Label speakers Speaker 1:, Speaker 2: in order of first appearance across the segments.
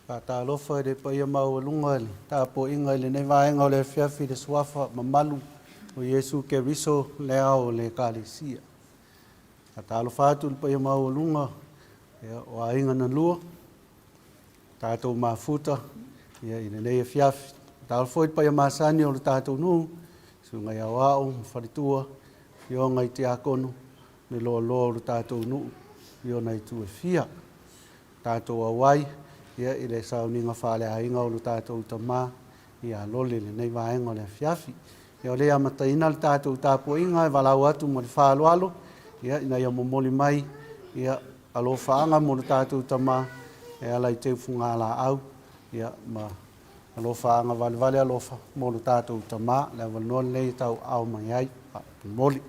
Speaker 1: Faatalofa i le paia maualuga i le tapuaiga i lenei vaega o le afiafi i le Suafa mamalu o Iesu Keriso le Ao o le Ekalesia. Faatalofa atu i le paia maualuga o aiga na lua, tatou mafuta i lenei afiafi. Faatalofa foi i le paia masani o le tatou nuu, susuga i aoao ma faletua, afioga i tiakono, le loaloa o le tatou nuu i ona itu e fia. Tatou auai i le sauniga faaleaiga o lo tatou tama ia Lole i lenei vaega o le afiafi. Ia o lea e amataina le tatou tapuaiga e valaau atu ma le faaaloalo ina ia momoli mai alofaaga mo le tatou tama e ala i teufugalaau ma alofaaga valevale alofa mo le tatou tama. Le avanoa lenei e tauaao mai ai faapomoli.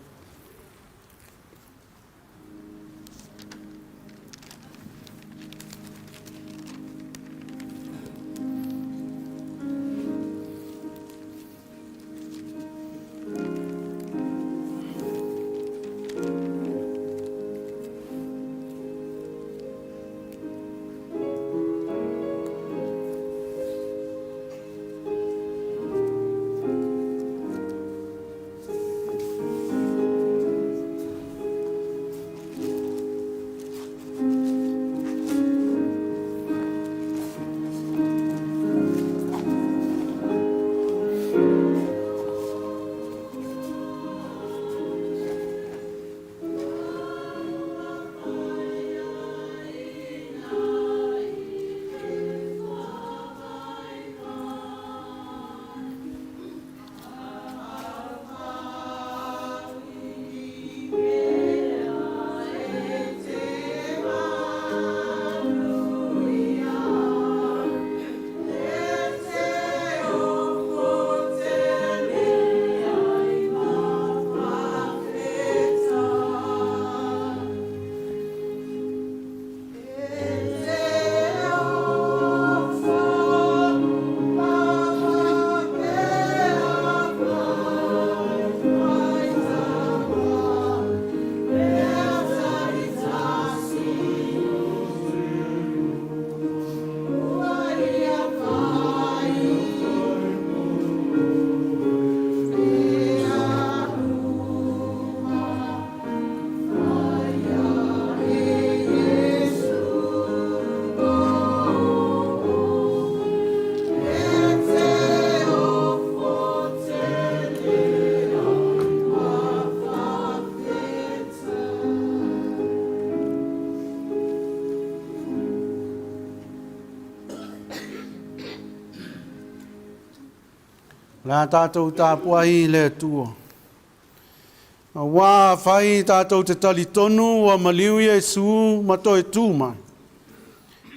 Speaker 1: O le a tatou tapuai i le Atua. Aua afai tatou te talitonu ua maliu Iesu ma toe tu mai,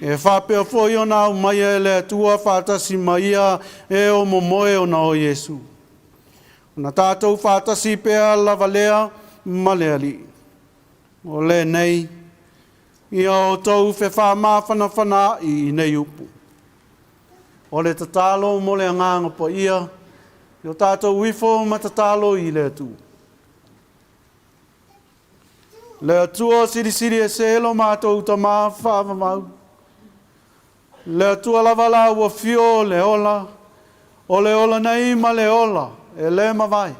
Speaker 1: e faapea foi ona aumaia e le Atua faatasi ma ia e o momoe ona o Iesu. Ona tatou faatasi pea lava lea ma le Alii. O lenei, ia outou fefaamafanafana ai i nei upu. O le tatalo mo le Agaga Paia, i o tatou ifo ma tatalo i le Atua. Le Atua silisili ese lo matou tama faavavau. Le Atua lava la ua fio le ola, o le ola nei ma le ola e le mavae.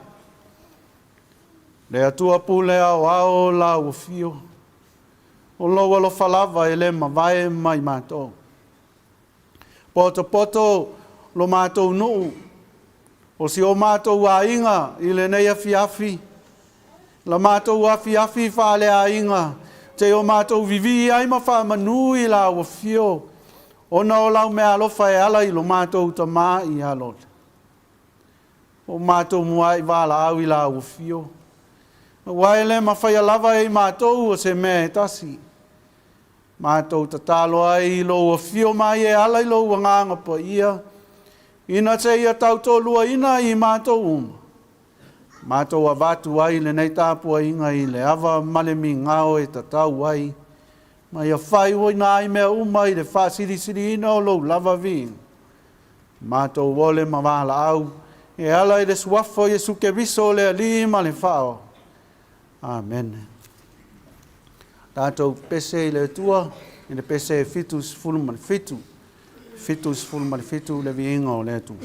Speaker 1: Le Atua pule aoao la ua fio, o lou alofa lava e le mavae mai matou. Potopoto lo matou nuu, o si o matou aiga i lenei afiafi, la matou afiafi faaleaiga, te o matou vivii ai ma faamanu i la ua fio, ona o lau meaalofa e ala i lo matou tama ia Lole. O matou mua'i valaau i la ua fio, aua e le mafaia lava e i matou o se mea e tasi. Matou tatalo ai i lou afio mai e ala i lou Agaga Paia, ina seia tautoluaina i matou uma. Matou avatu ai lenei tapuaiga i le ava ma le migao e tatau ai, ma ia faaiuina ai mea uma i le faasilisiliina o lou lava viiga. Matou ole ma valaau e ala i le Suafa o Iesu Keriso le Alii ma le Faaola. Amene. Tatou pese i le Atua i le pese 77. 77 Le Viiga o le Atua.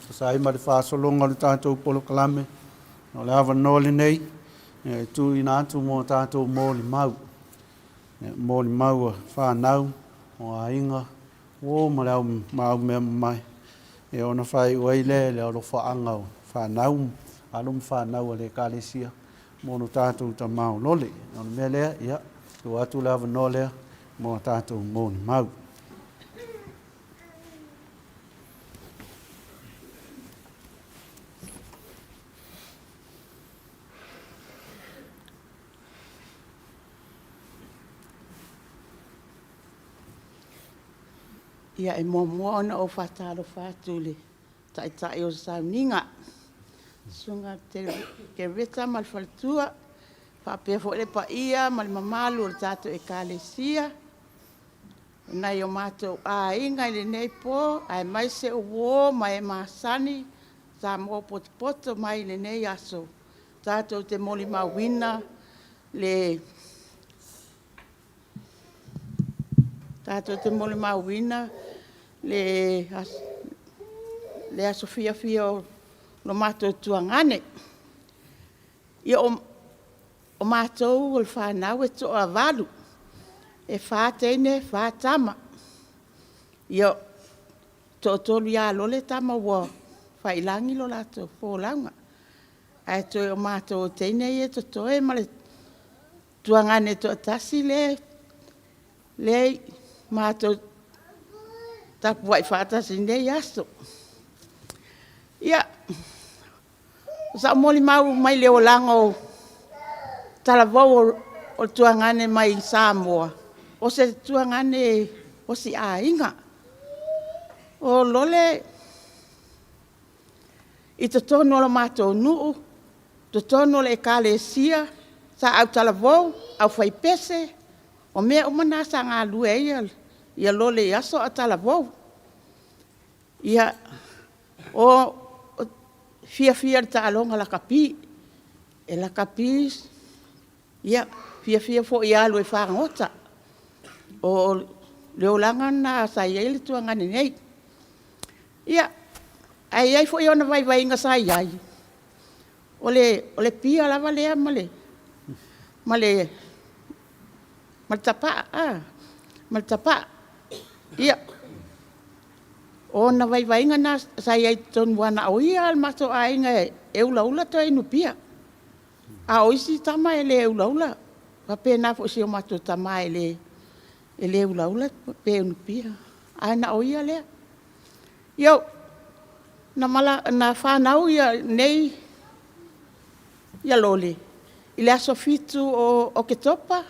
Speaker 1: Tusa ai ma le faasologa o le tatou polokalame, o le avanoa lenei e tuuina atu mo tatou molimau. Molimau a fanau, o aiga, uo ma le au ma au mea mamae, ona faaiu ai lea i le alofaaga o fanau, alo ma fanau a le Ekalesia mo lo tatou tamaolole. O le mea lea, ia, tuu atu le avanoa lea mo a tatou molimau.
Speaker 2: Ia, e muamua ona ou faatalofa atu i le Taitai o le sauniga, Susuga Kereta ma le faletua, faapea foi le paia ma le mamalu o le tatou Ekalesia. O nai o matou aiga i lenei po, aemaise o uo ma e masani sa potopoto mai i lenei aso, tatou te molimauina le aso fiafia o lo matou tuagane. Ia, o matou o le fanau e toavalu, e fa teine fa tama. Ia, e toatolu ia Lole tama ua faiilagi le latou folauga, ae toe o matou o teine ia e totoe ma le tuagane e toatasi lea e matou te tapuai faatasi i lenei aso. Ia, o sau molimau mai le olaga o talavou o le tuagane mai Samoa, o se tuagane o se aiga. O Lole i totonu o le matou nuu, totonu o le Ekalesia, sa autalavou, aufaipese, o mea uma na sa galulue ai Lole i aso a o talavou. Ia, e fiafia i le taaloga lakapi. E lakapi, ia, fiafia foi e alu e fagota. O le olaga lena sa i ai le tuagane nei. Ia, ae i ai foi ona vaivaiga sa i ai, o le pia lava lea ma le tapaa, ma le tapaa. Ia, o ona vaivaiga na sa i ai i totonu aua na o ia lava o le matou aiga e ulaula toe inu pia, a o isi tama e le ulaula. E faapena foi i si o matou tama e le ulaula pe inu pia, ae na o ia lea. Ia, na fanau nei Lole i le aso 7 o Oketopa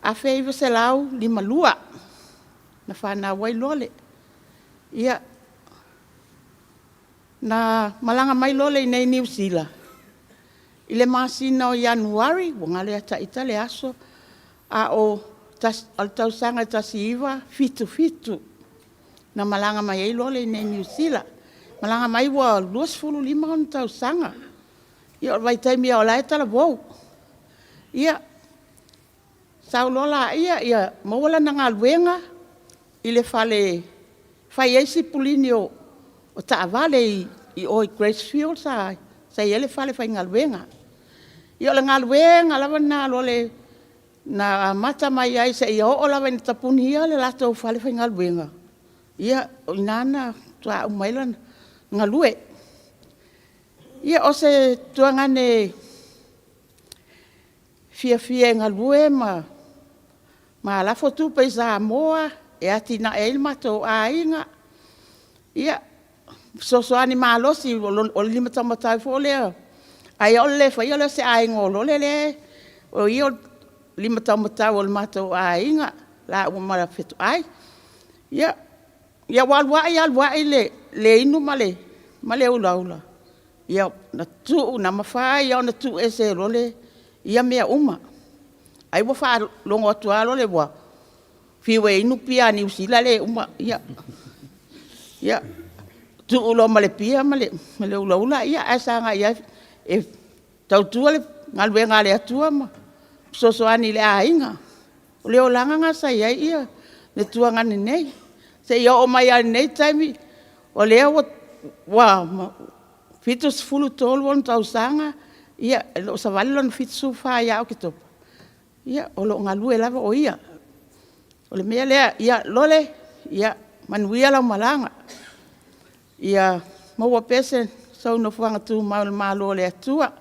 Speaker 2: 1952 na fanau ai Lole. Ia, na malaga mai Lole i inei i Niu Sila i le masina o Ianuari, ua galo ia te ita le aso, a o le tausaga e 1977 na malaga mai ai Lole i inei i Niu Sila. Na malaga mai ua 25 ona tausaga. Ia o le vaitaimi lava o la e talavou. Ia, sau loa lea maua lana galuega i le fale e fai ai sipulini o taavale i o i Gracefield sa i ai le fale faigaluega. Ia o le galuega lava lena a Lole na amata mai ai seia oo lava ina tapunia le latou falefaigaluega, ia o i ina na faatoa uma ai lana galue. Ia, o se tuagane fiafia e galue ma lafo tupe i Samoa e atinae ai le matou aiga. Ia, fesoasoani malosi, o le limataumatau foi lea, ai lava o le le faia lea o se aiga o Lole lea, o ia o le limataumatau o le matou aiga laua ma Fetuai. Ia, ua alu ae alu ae le inu ma le ulaula, ia na mafai lava ona tuuese e Lole ia mea uma. Ai ua faalogo atu lava Lole ua fiu e inu pia a Niu Sila le uma, ia tuu loa ma le pia ma le ulaula, ae sagai ane e tautua le galuega a le Atua ma fesoasoani i le aiga. O le olaga lena sa i ai le tuagane nei, seia oo mai lava i lenei taimi, o lea ua 73 ona tausaga, e le o savali lona 74 ia Oketopa, ia o lo o galue lava o ia. O le mea lea, Lole, ia manuia lau malaga, ia maua pea sou nofoaga tumau i le Malo o le Atua.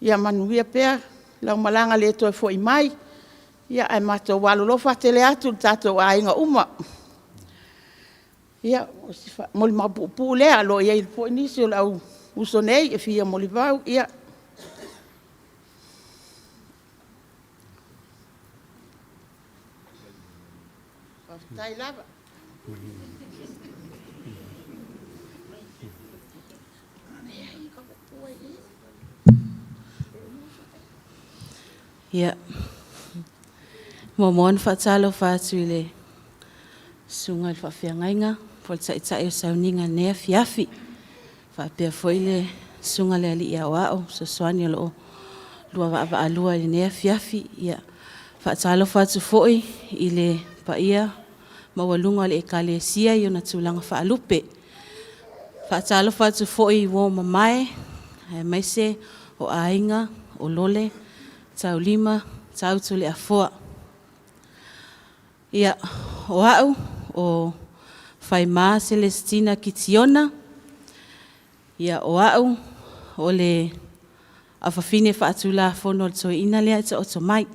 Speaker 2: Ia manuia pea lau malaga le toe foi mai, ae matou alolofa tele atu i le tatou aiga uma. Ia, o si molimau puupuu lea, o lo o i ai foi nisi o le au uso nei e fia molimau. Ia. Faafetai lava.
Speaker 3: Ia, e muamua ona faatalofa atu i le Susuga i le Faafeagaiga po o le Taitai o Sauniga i lenei afiafi. Faapea foi le Susuga i le Alii Aoao Fesoasoani o lo o lua vaavaalua i lenei afiafi. Ia, faatalofa atu foi i le paia maualuga o le Ekalesia i ona tulaga faalupe. Faatalofa atu foi i uo mamae aemaise o aiga, o Lole, Taulima, Tautuleafoa. Ia, o au o Faima Selesitina Kitiona, ia o au o le afafine faatulafono a le toeaina lea e taoto mai.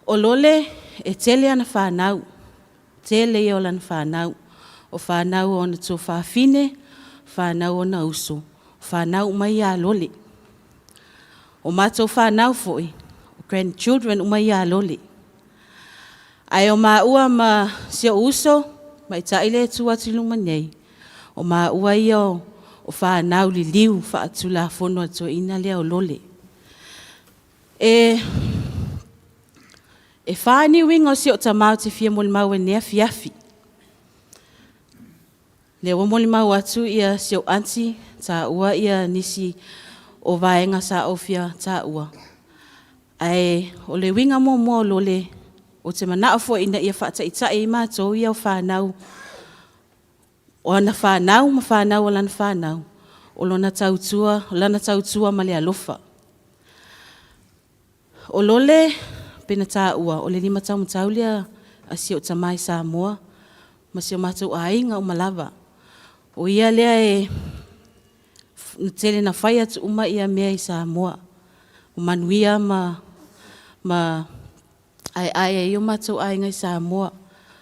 Speaker 3: O Lole, e tele ana fanau, tele ia o lana fanau. O fanau a ona tuafafine, fanau a ona uso, o fanau uma ia a Lole. O matou fanau foi, o grandchildren uma ia a Lole. Ae o maua ma si ou uso tamaitai lea e tu atu i luma nei, o maua ia o fanau liliu faaletulafono a le toeaina lea o Lole. E fa ni uiga o si ou tama ou te fia molimau ai i lenei afiafi. O lea ua molimau atu si ou aunty e taua nisi o vaega sa ou fia taua, ae o le uiga muamua o Lole, ou te manao foi ina ia faataitai ai matou ia o fanau, o ana fanau ma fanau a lana fanau, o lana tautua ma le alofa. O Lole pei ona taua, o le lima taumatau lea a si ou tama i Samoa ma si o matou aiga uma lava. O ia lea na tele ina fai atu uma mea i Samoa, o manuia ma aeae ai o matou aiga i Samoa,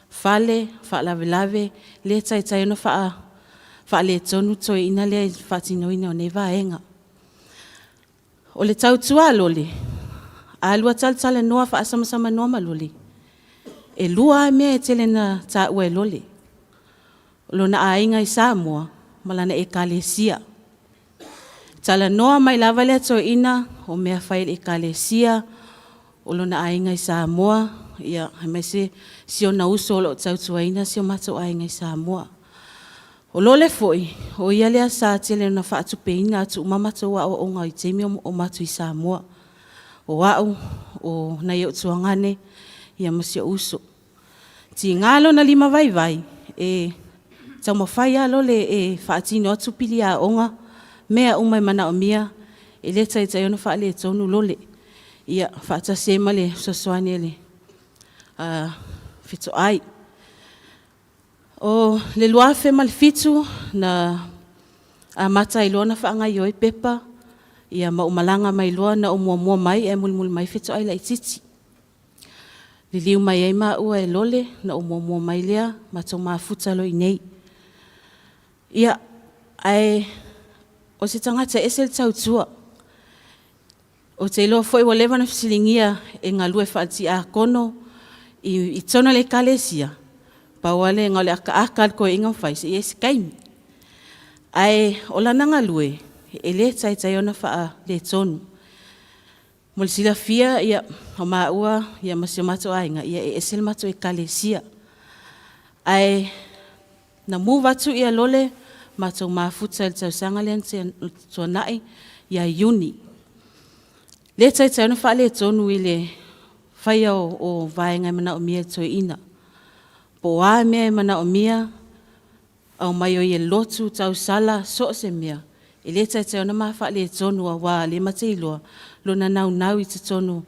Speaker 3: fale, faalavelave, le taitai ona faaletonu le toeaina lea i le faatinoina o nei vaega. O le tautua a Lole, a lua talatalanoa faasamasamanoa ma Lole, e lua lava mea e tele ina taua e Lole, o lona aiga i Samoa ma lana Ekalesia. Talanoa mai lava le toeaina o mea fai i le Ekalesia, o lona aiga i Samoa, aemaise si ona uso o lo o tautuaina si o matou aiga i Samoa. O Lole foi, o ia lea sa tele ina faatupeina atu uma matou aoaoga i taimi o matou i Samoa. O au, o nai ou tuagane ma si ou uso. Tiga lona limavaivai, e taumafai lava Lole e faatino atu pili aoga, mea uma e manaomia, e le taitai ona faaletonu Lole, ia faatasi ai ma le fesoasoani a le fetoai. O le 2007 na amata ai loa ona faagaoioi pepa ma ou malaga mai loa, na ou muamua mai ae mulimuli mai fetoai laitiiti. Liliu mai ai maua e Lole, ona ou muamua mai lea matou mafuta loa i inei. Ia, ae o se tagata e ese le tautua. Ou te iloa foi ua leva ona fesiligia e galue faale-tiakono i totonu o le Ekalesia, pau lava lea na o le akaaka lava o le toeaina ma fai, se i i ai se taimi. Ae o lana galue, e le taitai ona faaletonu. Mo le silafia o maua ma si o matou aiga, e ese le matou Ekalesia. Ae na move atu Lole matou mafuta i le tausaga lea na tuanai ia Iuni. E le taitai ona faaletonu i le faia o vaega e manaomia e le toeaina. Po o a mea e manaomia, aumai o i e lotu, tausala, so o se mea, e le taitai ona ma faaletonu aua o lea ma te iloa lona naunau i totonu,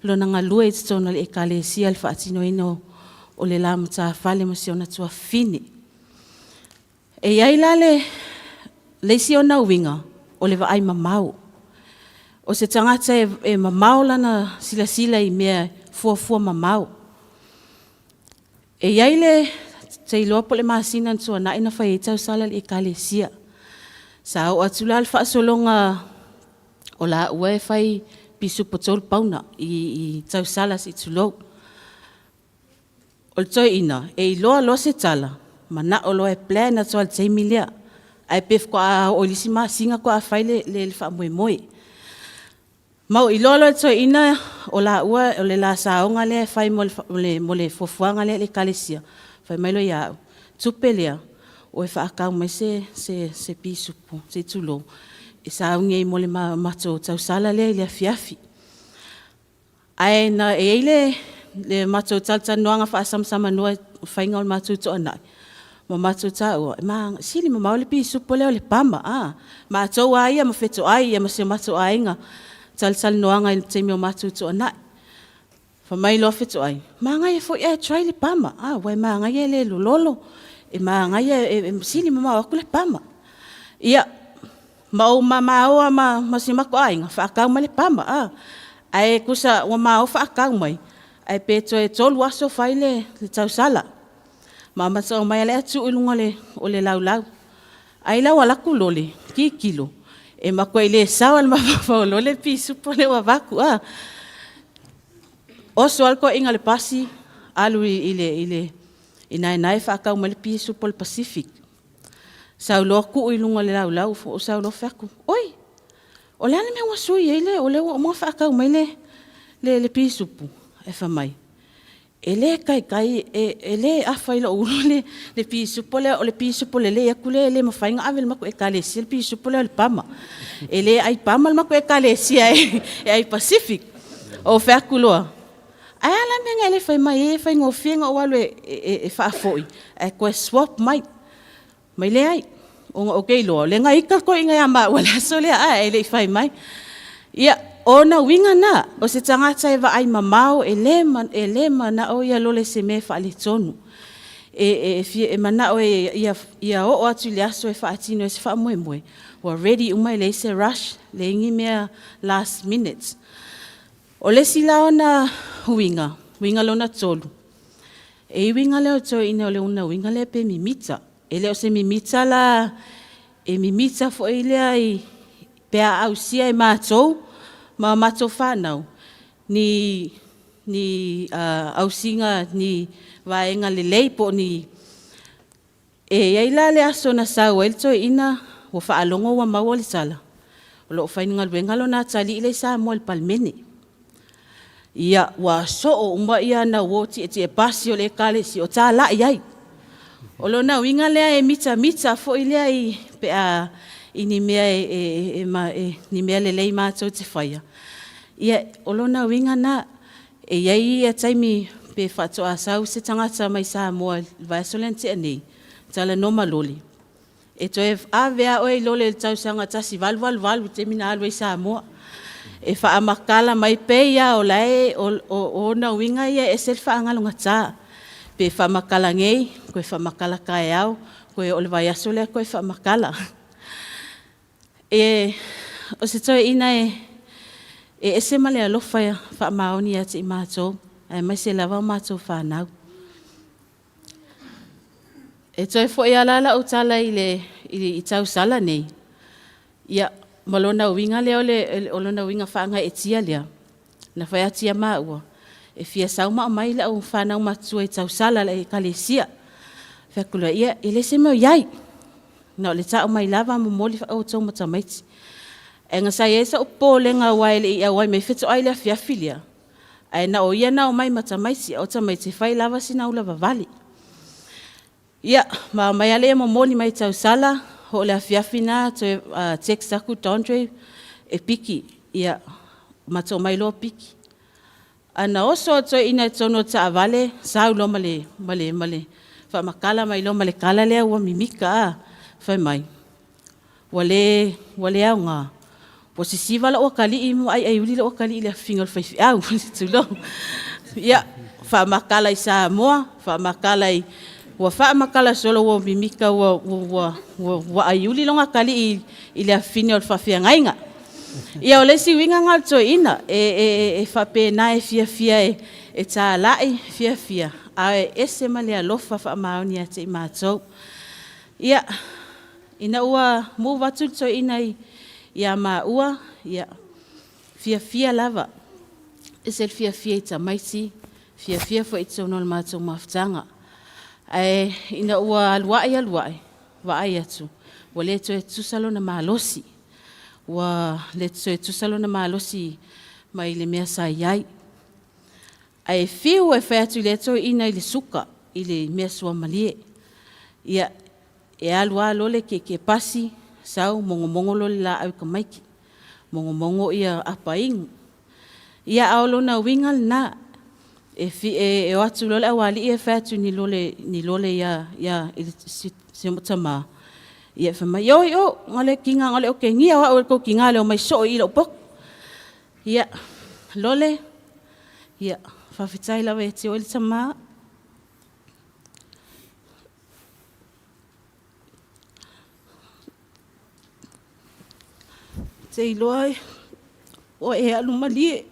Speaker 3: lona galue i totonu o le Ekalesia i le faatinoina o le la matafale ma si ona tuafafine. E i ai la le isi ona uiga, o le vaaimamao. O se tagata e mamao lana silasila i mea e fuafua mamao. E i ai le, ou te iloa po o le masina na tuanai na fai ai tausala a le Ekalesia. Sa oo atu la le faasologa o laua e fai pisupo tolu pauna i tausala se i tulou. O le toeaina, e iloa loa se tala, manao loa e plan atu lava i le taimi lea. Ae pe faatoa oo i le isi masina faatoa fai le faamoemoe. Ma ua iloa loa e le toeaina o laua o le la saoga lea e fai mo le fuafuaga lea i le Ekalesia, fai mai loa ia au, tupe lea, ua e faatau mai se pisupo, se i tulou, e sauni ai mo le matou tausala lea i le afiafi. Ae na i ai le matou talatalanoaga faasamasamanoa i le faiga o le matou toanai, ma matou taua, e sili mamao le pisupo lea o le PAMA, matou lava ia ma fetoai ma si o matou aiga i talatalanoaga i le taimi o matou toanai. Fai mai loa fetoai, manaia foi ae try le PAMA, aua e manaia e le lololo, e manaia e sili mamao atu le PAMA. Ia, ma ou mamao lava ma si o matou aiga faatau mai le PAMA. Ae tusa ua ma o faatau mai, ae pe toe 3 aso fai le tausala. Ma matou omai lava la e tuu i luga o le laulau. Ae i lau alu atu lole tilotilo, e matuai le sao lava i le mafaufau o lole le pisupo lea ua avatu. Oso lava le toeaina i le pasi alu i Naenae faatau mai le pisupo a le Pacific. Sau loa tuu i luga o le laulau, ou sau loa fai atu, oi, o le a le mea ua sui ai le… o lea ua uma ona faatau mai le pisupo? Ae fai mai, e le taitai, e le afa i lou ulu le pisupo lea, o le pisupo lelei atu lea e le mafai ona ave i le matou Ekalesia le pisupo lea o le PAMA. E le ai PAMA le matou Ekalesia e ai Pacific. Ou fai atu loa, ae a la le mea na e le fai mai ai e faigofie ona ou alu e faafoi ae toe swap mai. Fai mai, leai, ona ou te iloa o lea na ita le toeaina ia maua i le aso lea ae le i fai mai. Ia, o ona uiga na, o se tagata e vaaimamao, e le manao lole i se mea e faaletonu. E manao ia oo atu i le aso e faatino ai se faamoemoe, ua ready uma e leai se rush, leai ni mea last minute. O le isi la ona uiga, uiga lona tolu, e i ai uiga lea o le toeaina o lona uiga lea pe mimita. E le o se mimita la, e mimita foi lea pe a ausia e matou ma matou fanau ni ausiga, ni vaega lelei po o ni… E i ai la le aso na sau ai le toeaina ua faalogo ua maua le tala o lo o faigaluega lona atalii la e i Samoa i le Palemene. Ia, ua soo uma ana uo tietie pasi o le Ekalesia o talai ai. O lona uiga lea e mitamita foi lea pe a i ni mea lelei matou te faia. Ia, o lona uiga lena. E i ai taimi pe faatoa sau se tagata mai Samoa i le vaiaso lea na tea nei, talanoa ma lole, e toe ave lava oe lole i le tausaga 1888 i le taimi na alu ai i Samoa, e faamatala mai, pei lava o la e… o ona uiga ia e ese le faagalogata, pe faamatala nei toe faamatala taeao, toe oo i le vaiaso lea toe faamatala. O se toeaina e ese ma le alofa faamaoni ia te i matou, aemaise lava a matou fanau. E toe foi lava la lau tala i tausala nei, ia, ma lona uiga lea o lona uiga faagaeetia lea, na fai atu ia maua, e fia sau ma aumai le au fanau matutua i tausala a le Ekalesia. Fai atu loa, ia, e leai se mea o i ai, na o le tau mai lava momoli outou ma tamaiti. Ae sa i ai sou popolega aua e le i auai mai Fetoai i le afiafi lea, ae na o ia na omai ma tamaiti, a o tamaiti, e fai lava sina ulavavale. Ia, ma omai lava lea e momoli mai tausala, oo i le afiafi lena toe text atu Dondrei e piki, ia, matou omai loa piki. Ae na oso lava le toeaina i totonu o le taavale sau loa ma le faamatala mai loa ma le tala lea ua mimita lava, fai mai, ua le aoga, ua sisiva lou atalii ma aiaiuli lou atalii i le afifina o le faifeau, tulou. Ia, faamatala i Samoa, faamatala i… ua faamatala solo ua mimita ua aiuli lona atalii i le afafine o le faafeagaiga. Ia o le isi uiga lena o le toeaina, e faapena, e fiafia e talai, fiafia, ae ese ma le alofa faamaoni ia te i matou. Ia, ina ua move atu le toeaina ia maua, ia, fiafia lava, ese le fiafia i tamaiti, fiafia foi i totonu o le matou mafutaga. Ae ina ua alu ae alu ae, vaai atu ua le toe tutusa lona malosi, ua le toe tutusa lona malosi mai le mea sa i ai. Ae fiu e fai atu i lea toeaina i le suka i le mea suamalie. Ia, e alu lava lole tietie pasi, sau mogomogo loa le laau i tamaiti, mogomogo apa inu. Ia a o lona uiga lena, e o atu loa le aualii ia fai atu i ni lole i si ou tama, ia fai mai, oi o, na o le otegia o au e le tou tina i le omai soo i i i lou potu. Ia, Lole, ia faafetai lava ia te oe le tama. Ou te iloa ua e alu malie, o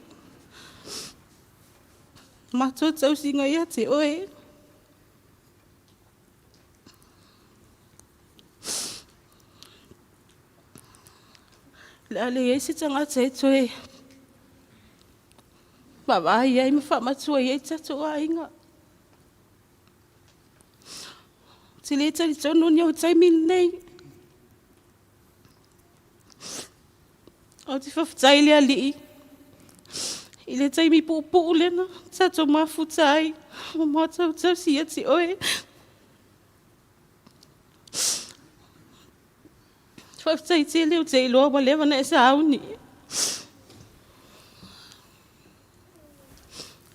Speaker 3: le matou tausiga ia te oe, o le a leai se tagata e toe vaavaai i ai ma faamatua i ai le tatou aiga. Ou te le talitonu o le taimi lenei, ae ou te faafetai i le Alii i le taimi puupuu lea na tatou mafuta ai ma matou tausi ia te oe. Faafetai tele, ou te iloa ua leva ona e sauni. E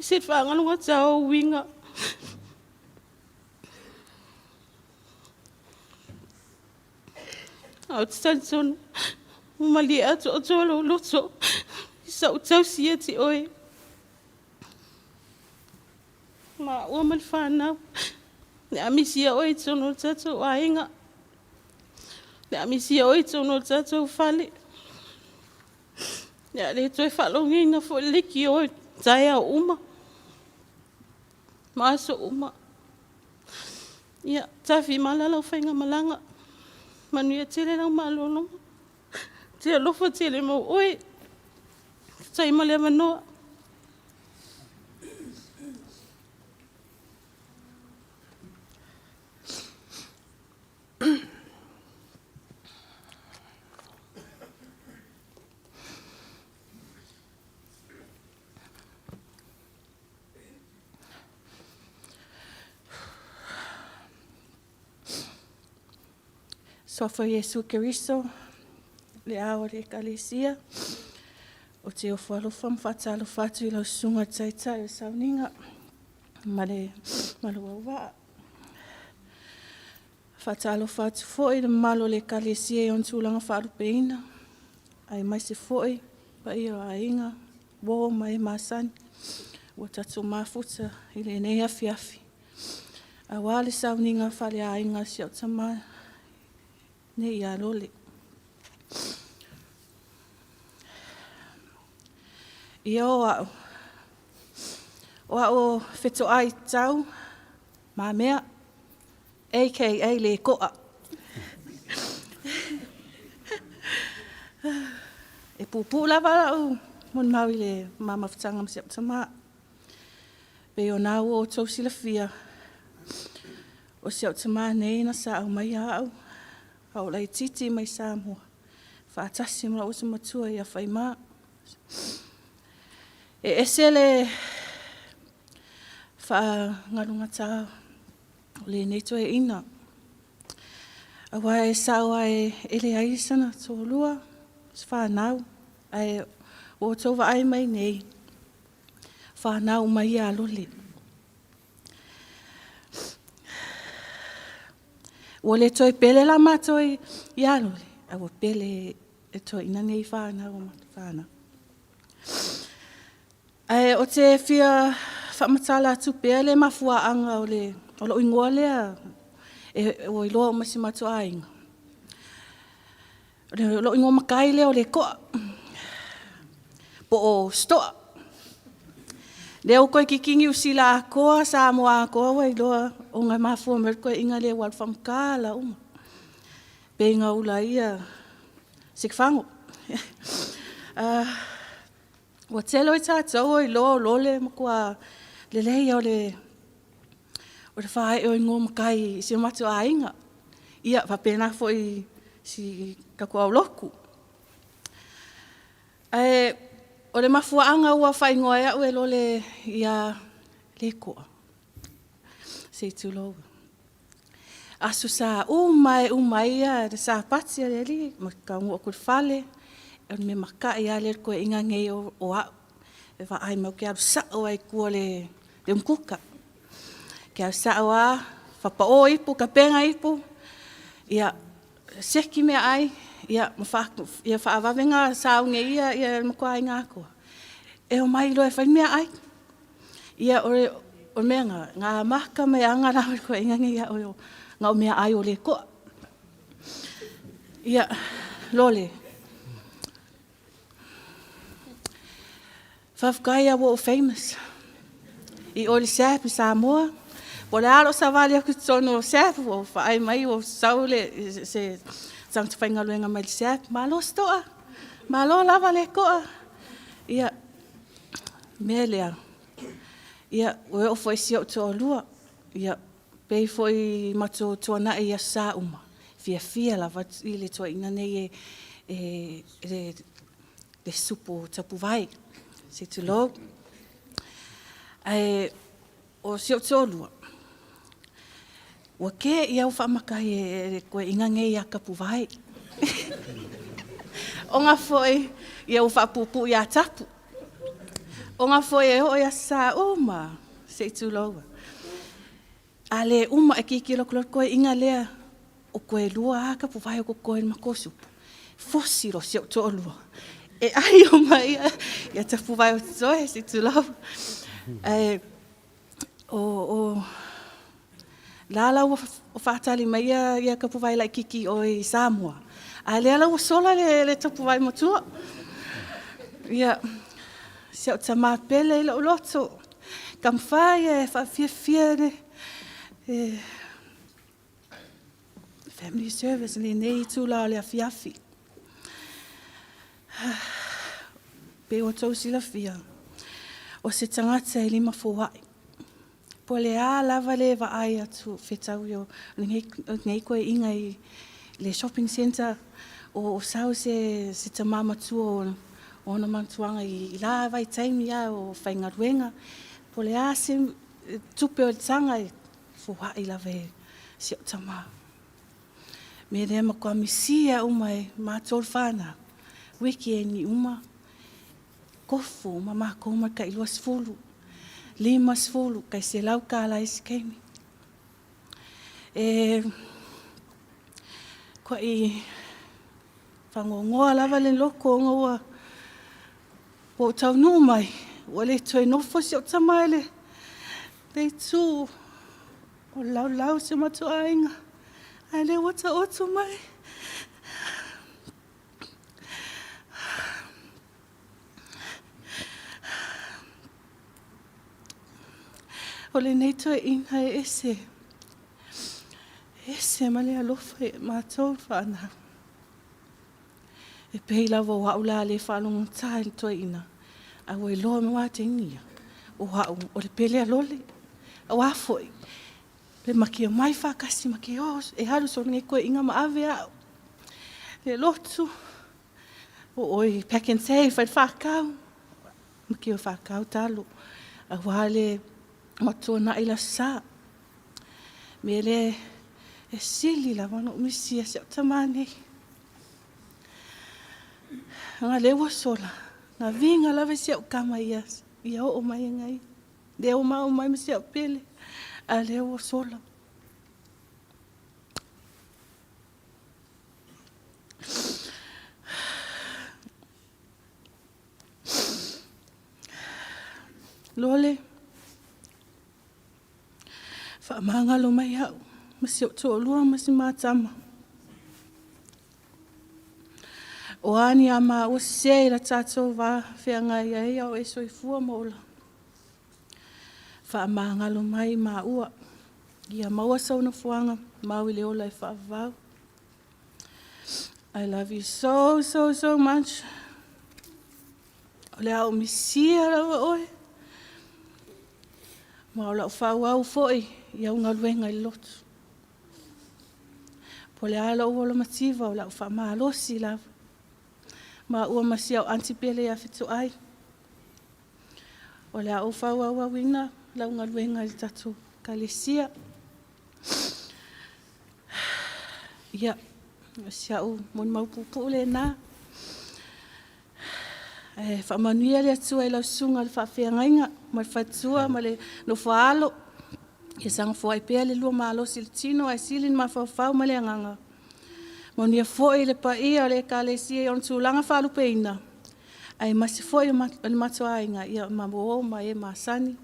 Speaker 3: ese le faagalogata o ou uiga. Ae ou te talitonu ua malie atoatoa lou loto i sau tausi ia te oe, maua ma le fanau. O le a misia oe i totonu o le tatou aiga, o le a misia oe i totonu o le tatou fale, o le a le toe faalogoina foi le leitio i taeao uma ma aso uma. Ia tafimala lau faigamalaga, manuia tele lau malologa, ou te alofa tele mau oe. Faafetai mo le avanoa.
Speaker 4: Suafa o Iesu Keriso, le Ao o le Ekalesia, ou te ofo alofa ma faatalofa atu i lau Susuga i le Taitai o le Sauniga ma lou auvaa. E faatalofa atu foi i le mamalu o le Ekalesia i ona tulaga faalupeina, aemaise foi le paia o aiga, uo ma e masani ua tatou mafuta i lenei afiafi aua le sauniga faaleaiga a si au tama nei ia Lole. Ia o au, o au o Fetoai Tau Mamea, aka Leko'a. E puupuu lava lau molimau i le ma mafutaga ma si au tama. Pei ona ua outou silafia, o si au tama nei na sa aumaia au a o laitiiti mai Samoa faatasi ma lou uso matua ia Faima. E ese le faagalugata o lenei toeaina, aua e sao lava e leai sana toalua, se fanau, ae ua outou vaai mai nei, o fanau uma ia a Lole. Ua le toe pele la matou ia Lole, ae ua pele i le toeaina lenei fanau a matou fanau. Ae ou te fia faamatala atu pea le mafuaaga o lou igoa lea ua iloa uma e si o matou aiga. O lou igoa matai lea o Leko'a po o Stoa. Lea ua toeitiiti Niu Sila atoa, Samoa atoa ua iloa ona e mafua mai le toeaina lea ua alu faamatala uma, pei ona ula ai Sikifago. Ua tele o tatou ua iloa o Lole e matua lelei ia o le faaee o igoa matai i si o matou aiga. Ia faapena foi i si tatou aulotu. Ae o le mafuaaga ua faaigoa ai au e Lole ia Le koa. Se i tulou. Aso sa uma e uma ai ia le Sapati a le Alii, ma taunuu atu i le fale, o le mea maka'i lava lea i le toeaina nei o au, e vaai mai ou te alu sa'o lava i tua o le umukuka. Ou te alu sa'o lava, fapa'o ipu, tapena ipu, ia siaki meaai, ia ma ia faavave ona sauni e ia le matou aiga atoa, e omai loa e fai le meaai. Ia o le mea lena, na amata mai lava ona lawe le toeaina lenei ia au na o meaai o le to'a. Ia, Lole, faafetai lava ua ou famous i o i le SABB i Samoa. Po o le a lou savali atu i totonu o le SABB ua vaai mai ua sau se tagata faigaluega mai le SABB, malo To'a, malo lava le to'a. Ia, o le mea lea, ia, ua oo foi i si ou toalua, ia, pei foi ona matou tuanai i Aso Sa uma, e fiafia lava i le toeaina nei e le supo tapuvae, se i tulou. Ae o si ou toalua, ua te i lava ua faamata ai e le toeaina nei ia Tapuvae. Ona foi ia ua faapuupuu ia Tapu. Ona foi e oo i Aso Sa uma, se i tulou, a le uma e tilotilo atu loa le toeaina lea, o toe lua lava tapuvae o totoe o le matou supo, fosi loa si ou toalua e ai uma ia tapuvae o totoe, se i tulou. Ae o la la ua faatali mai ia tapuvae laitiiti i o i Samoa, a o lea la ua sola le tapuvae matua. Ia, si au tama pele i lou loto, taumafai e faafiafia le family service i lenei itula o le afiafi. Pei ua outou silafia, o se tagata e lima foai. Po o le a lava le vaai atu fetaui o lenei toeaina i le shopping centre, o sau se tama matua o ona manatuaga i la vaitaimi a o faigaluega, po o le a se tupe o i le taga, e foai lava e si au tama. O le mea lea e matua misia uma e matou le fanau, weekend uma, tofu uma matou ma le tai 20, 50, tai $100 isi taimi. E ko'i fagogoa lava le loto ona ua ou taunuu mai, ua le toe nofo si ou tama i le itu o le laulau o si o matou aiga, a o lea ua taoto mai. O lenei toeaina e ese, e ese ma le alofa ia matou le fanau. E pei lava o au la le faalogogata i le toeaina, ae ua iloa mai taimi ia, o au o le pele a Lole. Aua foi, pe ma te omai faatasi ma te o e alu solo nei toeaiina ma ave au. Le lotu, o oi pack and save, fai le faatau, ma te o faatau talo, aua le matuanai le Aso Sa. Mea lea e sili lava ona ou misia si au tama nei. Ona lea ua sola, na viga lava i si au tama ia, ia oo mai ai. Lea ua maua mai ma si au pele, a lea ua sola. Lole, faamagalo mai au ma si ou toalua ma si ma tama. O a ni a māua sese i la tatou va feagai ai a o e soifua ma ola. Faamagalo mai māua, ia maua sau nofoaga mau i le ola e faavavau. I love you so, so, so much. O le a ou misia lava oe. Ma o lau faaauau foi i au galuega i le lotu. Po o le a lou ola mativa o lau faamalosi lava. Ma ua ma si au aunty pele ia Fetuai. O le a ou faaauauina. lau galuega i le tatou Ekalesia. Ia, o si au molimau puupuu lena. Ae faamanuia le Atua i lau Susuga i le Faafeagaiga ma le faletua ma le nofo-a-alo, ia saga foai pea le lua malosi i le tino ae sili le mafaufau ma le agaga. Manuia foi le paia o le Ekalesia i ona tulaga faalupeina, aemaise foi o le matou aiga ma uo ma e masani.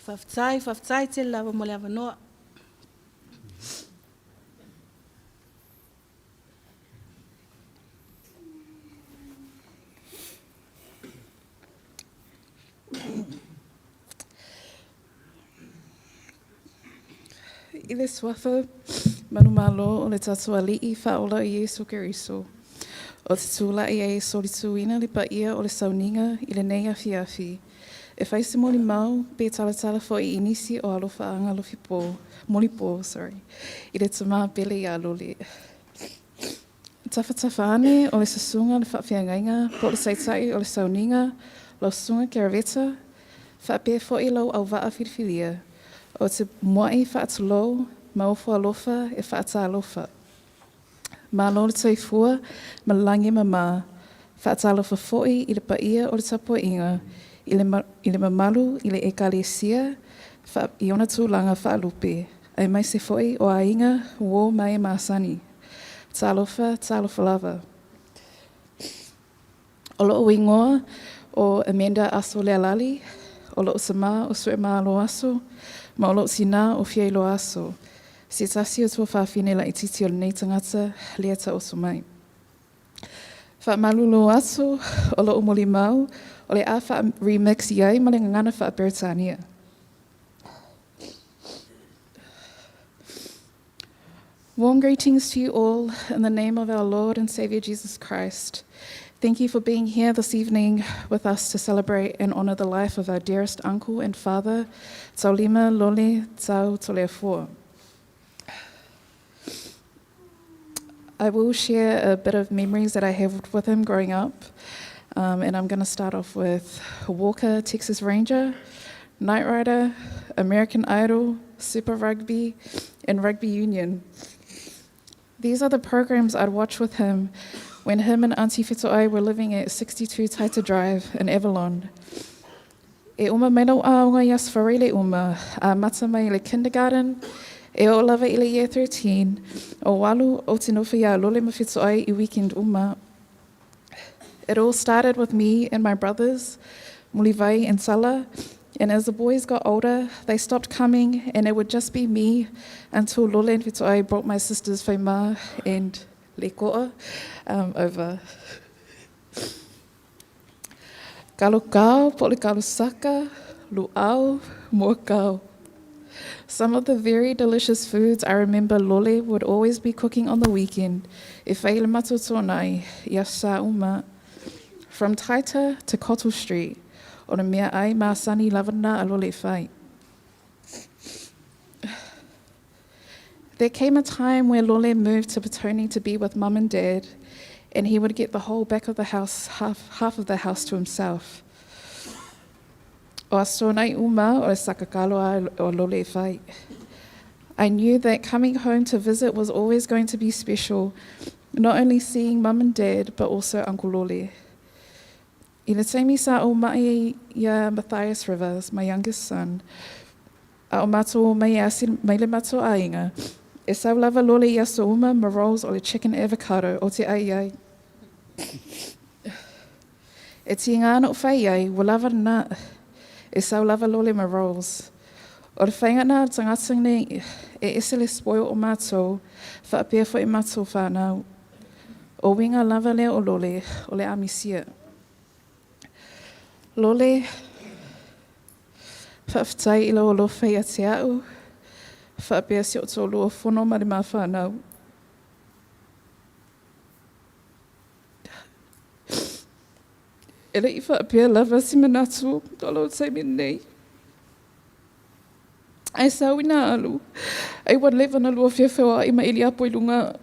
Speaker 4: Faafetai, faafetai tele lava mo le avanoa.
Speaker 5: I le Suafa manumalo o le tatou Alii Faaola o Iesu Keriso, ou te tulai ai e solituina le paia o le sauniga i lenei afiafi, e fai se molimau pe talatala foi i nisi o alofaaga alofipo, molipo, sorry, i le tama pele ia Lole. Tafatafa ane o le susuga le faafeagaiga po o le taitai o le sauniga, lau susuga Keraveta, faapea foi lou auvaa filifilia, ou te muai faatulou ma ofo alofa e faatalofa. Malo le soifua ma le lagi e mama. Faatalofa foi i le paia o le tapuaiga i le, i le mamalu i le Ekalesia i ona tulaga faalupe, aemaise foi o aiga, uo ma e masani. Talofa, talofa lava. O lo'u igoa o Amanda Aso Lealali, o lo'u tama o Suemalo Aso, ma o lo'u tinā o Fiailoa Aso, se tasi o tuafafine laitiiti o lenei tagata lea taoto mai. Faamalulu atu o lo'u molimau o le a faa-remix i ai ma le gagana faa-Peretania. Warm greetings to you all in the name of our Lord and Savior Jesus Christ. Thank you for being here this evening with us to celebrate and honor the life of our dearest uncle and father, Taulima Lole Tau Toleafoa. I will share a bit of memories that I have with him growing up. And I'm going to start off with Walker, Texas Ranger, Knight Rider, American Idol, Super Rugby, and Rugby Union. These are the programs I'd watch with him when him and Auntie Fetoai were living at 62 Taita Drive in Avalon. E uma mai lau aoga i Aso Faraile uma, a mata mai i le kindergarten, e oo lava i le year 13, o alu ou te nofo iā Lole ma Fetoai i weekend uma. It all started with me and my brothers, Mulivai and Sala, and as the boys got older, they stopped coming and it would just be me until Lole and Fetoai brought my sisters Faima and Lekoa over. Kalo kao, po le kalo saka, luau, mua kao. Some of the very delicious foods I remember Lole would always be cooking on the weekend e whai le matotonai i a sa uma. From Taita to Cottle Street, o le mea ai masani lava na a Lole whai. There came a time where Lole moved to Petone to be with mum and dad, and he would get the whole back of the house, half, half of the house to himself. O aso uma o le sakakalo a o Lole whai. I knew that coming home to visit was always going to be special, not only seeing mum and dad, but also Uncle Lole. I le taimi sa o mai ia Matthias Rivers, my youngest son, a o matou o mai asi mai le matou aiga, e sau lava Lole i aso uma ma rolls o le chicken avocado o te ai ai. E tiga ana o whai ai, ua lava na, e sau lava Lole ma rolls. O le whainga na tangata nei e ese le spoil o mātou, whaapea foi mātou whānau. O winga lava lea o Lole, o le amisia. Lole, faafetai i lau alofa ia te au, faapea si o tōlua fono ma le mawhanau. E le i faapea lava se manatu o lou taimi nei. Ae sau ina alu, ai ua leva na lua feofeoa'i ma Iliapo i luga.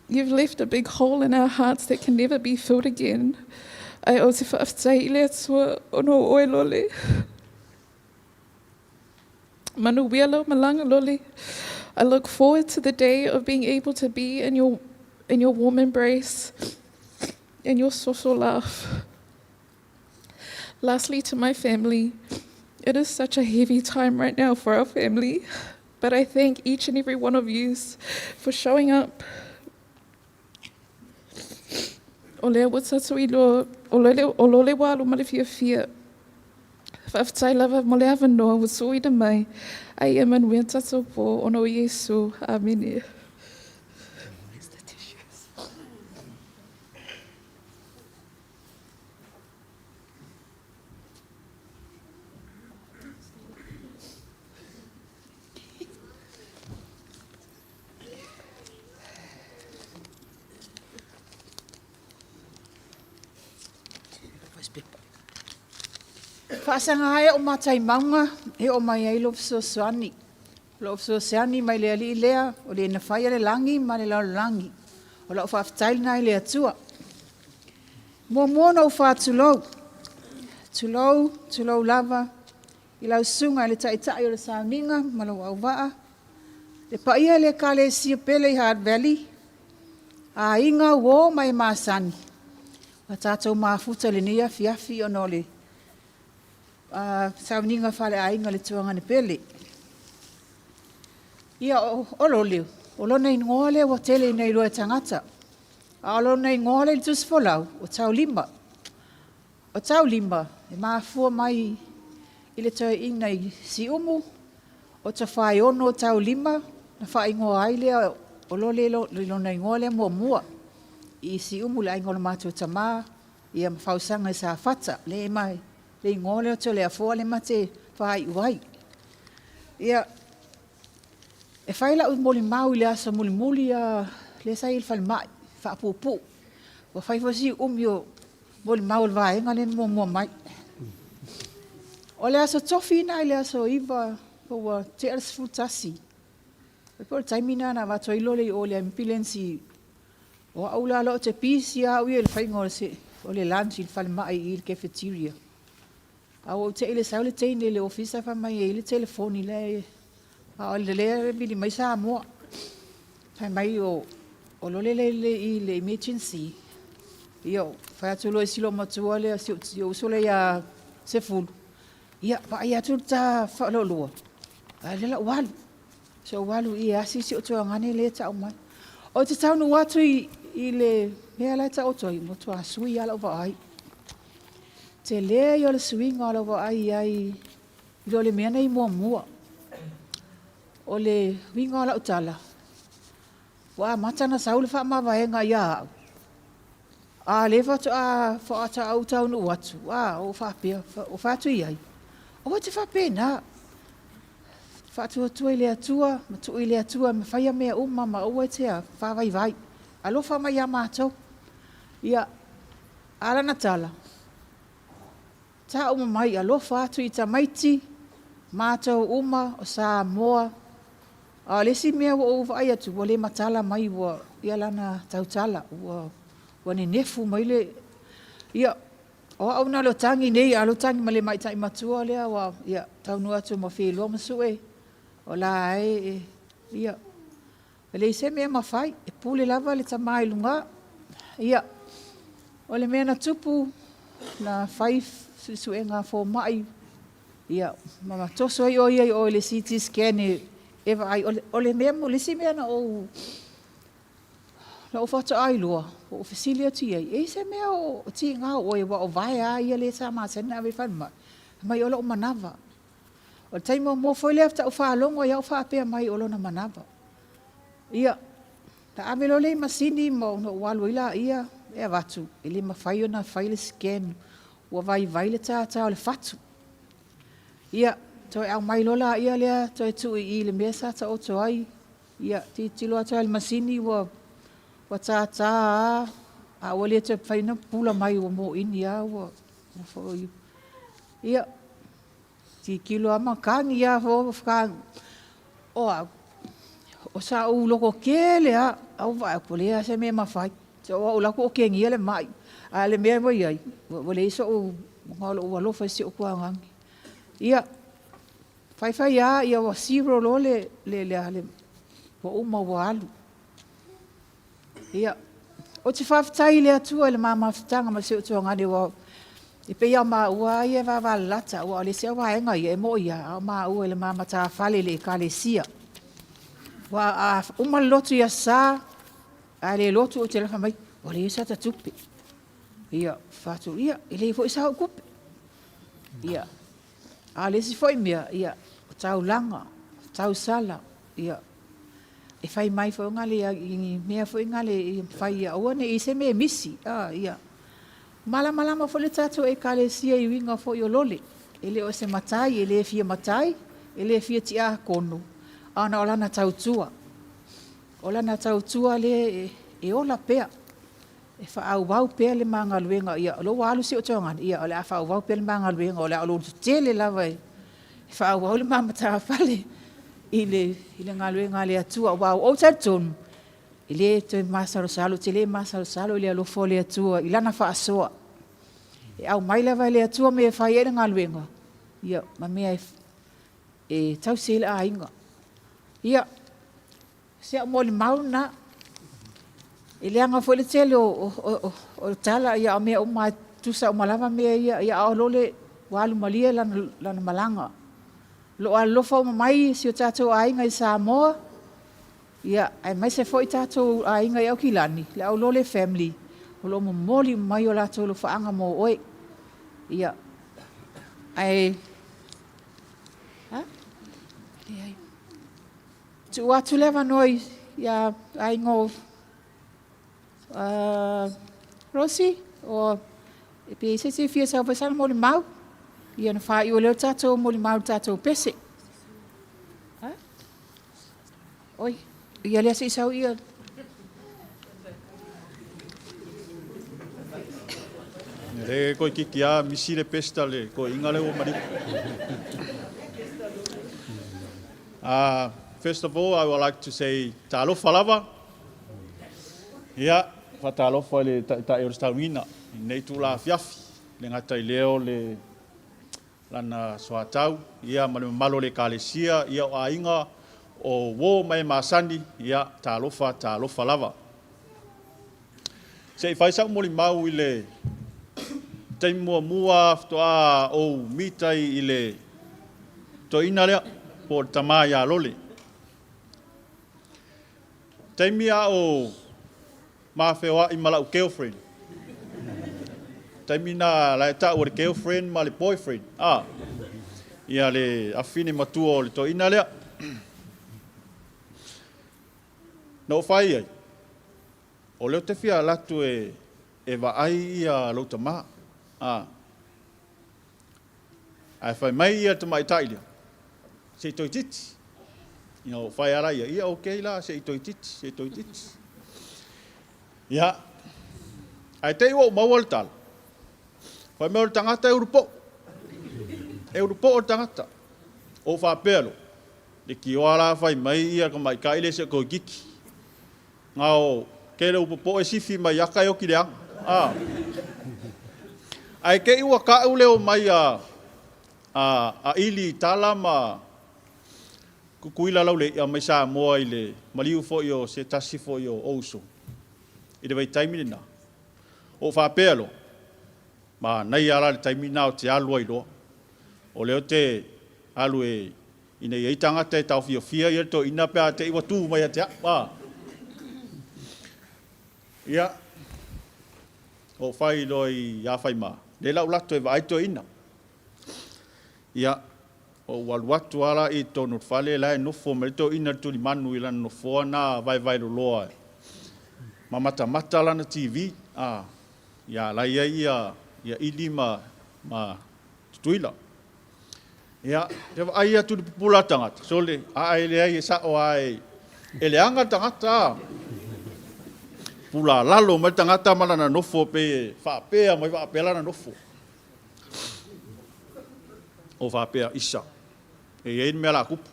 Speaker 5: You've left a big hole in our hearts that can never be filled again. Ae o te faafetai i le Atua ona o oe Lole. Manuia lau malaga Lole. I look forward to the day of being able to be in your, in your warm embrace and your social laugh. Lastly, to my family, it is such a heavy time right now for our family, but I thank each and every one of you for showing up. O lea ua tatou iloa, o lele, o lole ua alu ma le fiafia. Faafetai lava mo le avanoa ua tuuina mai, a ia manuia tatou pō ona o Iesu. Amene.
Speaker 2: Faasaga e o matai mauga e oo mai ai lou fesoasoani. O lou fesoasoani mai le Alii lea, o le na faia le lagi ma le lalolagi. O lau faafetai lena i le Atua. Muamua ona ou faatulou, tulou, tulou lava i lau susuga i le Taitai o le Sauniga ma lou auvaa, le paia i le Ekalesia pele i Hard Valley, aiga, uo ma e masani, ua tatou mafuta i lenei afiafi ona o le sauniga faaleaiga i le tuagane pele. Ia, o Lole, o lona igoa lea ua tele ina iloa e tagata, a o lona igoa lea i le Tusi Folau, o Taulima. O Taulima, e mafua mai i le toeaina i Siumu, o Tofaeono Taulima, na faaigoa ai lea o Lole i lona igoa lea muamua i Siumu, le aiga o le matou tama, ia ma Fausaga i Safata. Le ma le igoa lea o Toleafoa lea ma te faaiu ai. Ia, e fai lau molimau i le aso mulimuli lea sa i ai i le falemai, faapuupuu. Ua fai foi si umi o molimau o le vaega lea na muamua mai. O le aso Tofi lena i le aso 9 po ua tea le 11, po o le taimi lena na avatu ai Lole i o i le ambulance. O au la ou te pisi lava au ia i le faiga o le lunch i le falemai i le cafeteria. A ua ou te i le sau le teine i le ofisa fai mai e i ai le telefoni la e, a o lea e vili mai Samoa. Fai mai o Lole lea i le emergency. Ia, fai atu loa i si loomatua lea, si ou uso lea ia Sefulu, ia, vaai atu le ta faaloalua, a o lea o le a ou alu. Se ou alu i e asi si ou tuagane lea e tau mai. Ou te taunuu atu i le mea la e taoto ai, ua matua sui lava lau vaai. Tele ia o le suiga o lau vaai i ai i lo le mea nei muamua. O le uiga o lau tala, ua amata ona sau le faamavaega ia au, a o lea faatoa ou taunuu atu, a ou faapea, ou fai atu i ai, aua e te faapena, faatuatua i le Atua ma tuu i le Atua e mafaia mea uma ma aua e te faavaivai. Alofa mai ia matou. Ia, a lana tala, tau mai alofa atu i tamaiti, matou uma o Samoa. A o le isi mea ua ou vaai atu, ua le matala mai ua ia lana tautala, ua nenefu mai le... Ia, o au na o le tagi nei, a o le tagi ma le tamaitai matua lea, ua ia, taunuu atu ma feiloa ma sue, o la e, ia, e leai se mea e mafai, e pule lava le tama i luga. Ia, o le mea na tupu, na fai suesuega a fomai, ia, ma toso ai o ia i o i le CT scan e vaai. O le mea, o le isi mea na ou faatoa iloa, ua ou fesili atu i ai, e i ai se mea o tiga o oe, aua o vae lava ia lea sa masani ona ave i le falemai, fai mai o lou manava. O le taimi muamua foi lea faatoa ou faalogo ai o faapea mai o lona manava. Ia, na ave loa lea i masini ma ona ou alu ai laia e avatu, e le mafai ona fai le scan, ua vaivai le tata o le fatu. Ia, toe aumai loa laia lea toe tuu i i le mea sa taoto ai. Ia, tilotilo atu lava i le masini ua tata lava, a ua le toe mafai ona pupula mai ua moini lava ua foi. Ia, tilotilo lava ma tagi lava. O au, o sa ou loto tele lava, ae ou vaai atu, ua leai lava se mea e mafai. Se o au o la e toategia le mai, a o le mea ua i ai, ua leai sou, na o lou alofa i si ou tuagane. Ia.
Speaker 6: Faifai a ia ua zero loa le, le, le, le ua uma ua alu. Ia, ou te faafetai i le Atua i le ma mafutaga ma si ou tuagane aua e pei lava o maua ia e vavalalata aua o le isi lava vaega ia, e moi lava, a o maua i le ma matafale i le Ekalesia. Aua a uma le lotu i Aso Sa, a le lotu ou te alu fai mai, ua leai sa ta tupe. Ia, fai atu, ia, e leai foi sa ou tupe. Ia, a o le isi foi mea, ia, o taulaga, o tausala, ia, e fai mai foi ngale i ni mea foi ngale e fai ia aua ne i i ai se mea e misi. A, ia, malamalama foi le tatou Ekalesia i uiga foi o lole. E le o se matai, e le fia matai, e le fia tiakono, a na o lana tautua. O lana tautua lea e ola pea, e faaauau pea le ma galuega. Ia, o lea ua alu si ou tuagane, ia o le a faaauau pea le ma galuega, o le a ou loto tetele lava e faaauau le ma matafale i le galuega a le Atua. Aua ua ou talitonu, e le toe masalosalo, ou te le masalosalo i le alofa o le Atua i Lana faasoa. E aumai lava e le Atua mea e fai ai le galuega, ia, ma mea e tausi ai le aiga. Ia, si au molimau lena. E leaga foi le tele o tala, ia, a o mea uma lava, e tutusa uma lava mea ia, ia a o lole ua alu malie lana malaga. O lo o alolofa uma mai si o tatou aiga i Samoa, ia, aemaise foi tatou aiga i Aukilani, le au Lole family, o lo o momoli uma mai o latou alofaaga mo oe. Ia, ae, a? Leai. Tuu atu le avanoa ia aiga o Rosi, o pe i ai se isi e fia sau e fai sana molimau, ia ona faaiu ai lea o le tatou molimau i le tatou pese. Oi, ia lea se i sau ia.
Speaker 1: Le koe kiki a misi le pesta le koe inga le ua maliu. First of all, I would like to say talofa lava. Ia, faatalofa i le Taitai o le Taunina i lenei itula afiafi, e le gata i lea o le lana soatau, ia ma le mamalu o le Ekalesia, ia o aiga, o uo ma e masani, ia talofa, talofa lava. Se i fai sa'u molimau i le taimi muamua faatoa ou mita ai i le toeaina lea po o le tama ia Lole. Taimi a o ma feoai ma la'u girlfriend. Taimi na la e ta'u o le girlfriend ma le boyfriend, a ia le afine matua o le toeaina lea. Na ou fai ai, o lea ou te fia alu atu e vaai ia lou tama. A. Ae fai mai ia le tamaitai lea, se i toeitiiti. Ina ua fai ala ia, ia okay la, se i toeitiiti, se i toeitiiti. Ia, ae te i ua ou maua le tala, fai mai o le tagata e ulupou. E ulupou le tagata. Ou faapea loa, Leitioa la fai mai ia tamaitai le se toeitiiti. Na o tele upu popoe sifi mai ata e oti leaga. A. Ae te i ua tau le omai a a Ili Tala ma Tutuila Laulei'a mai Samoa i le maliu foi o se tasi foi o uso i le vaitaimi lena. Ou faapea loa, manaia la le taimi lena ou te alu ai loa. O lea ou te alu e ina ia i ai tagata e taofiofia ia le toeaina pe a te i ua tu mai ia te au. A. Ia, ou fai loa ia Faima, lea la ou alu atu e vaai le toeaina. Ia, ou alu atu lava la i totonu o le fale la e nofo mai le toeaina i le tulimanu i lana nofoa lena vaevaeloloa ma matamata lana TV. A, ia la e i ai ia Ili ma Tutuila. Ia, te vaai atu i le pupula o le tagata, sole, ae leai e sa'o lava e leaga le tagata, a. Pupula lalo mai le tagata ma lana nofo pei e faapea mai faapea lana nofo. O faapea, isa, e i ai le mea o le a tupu.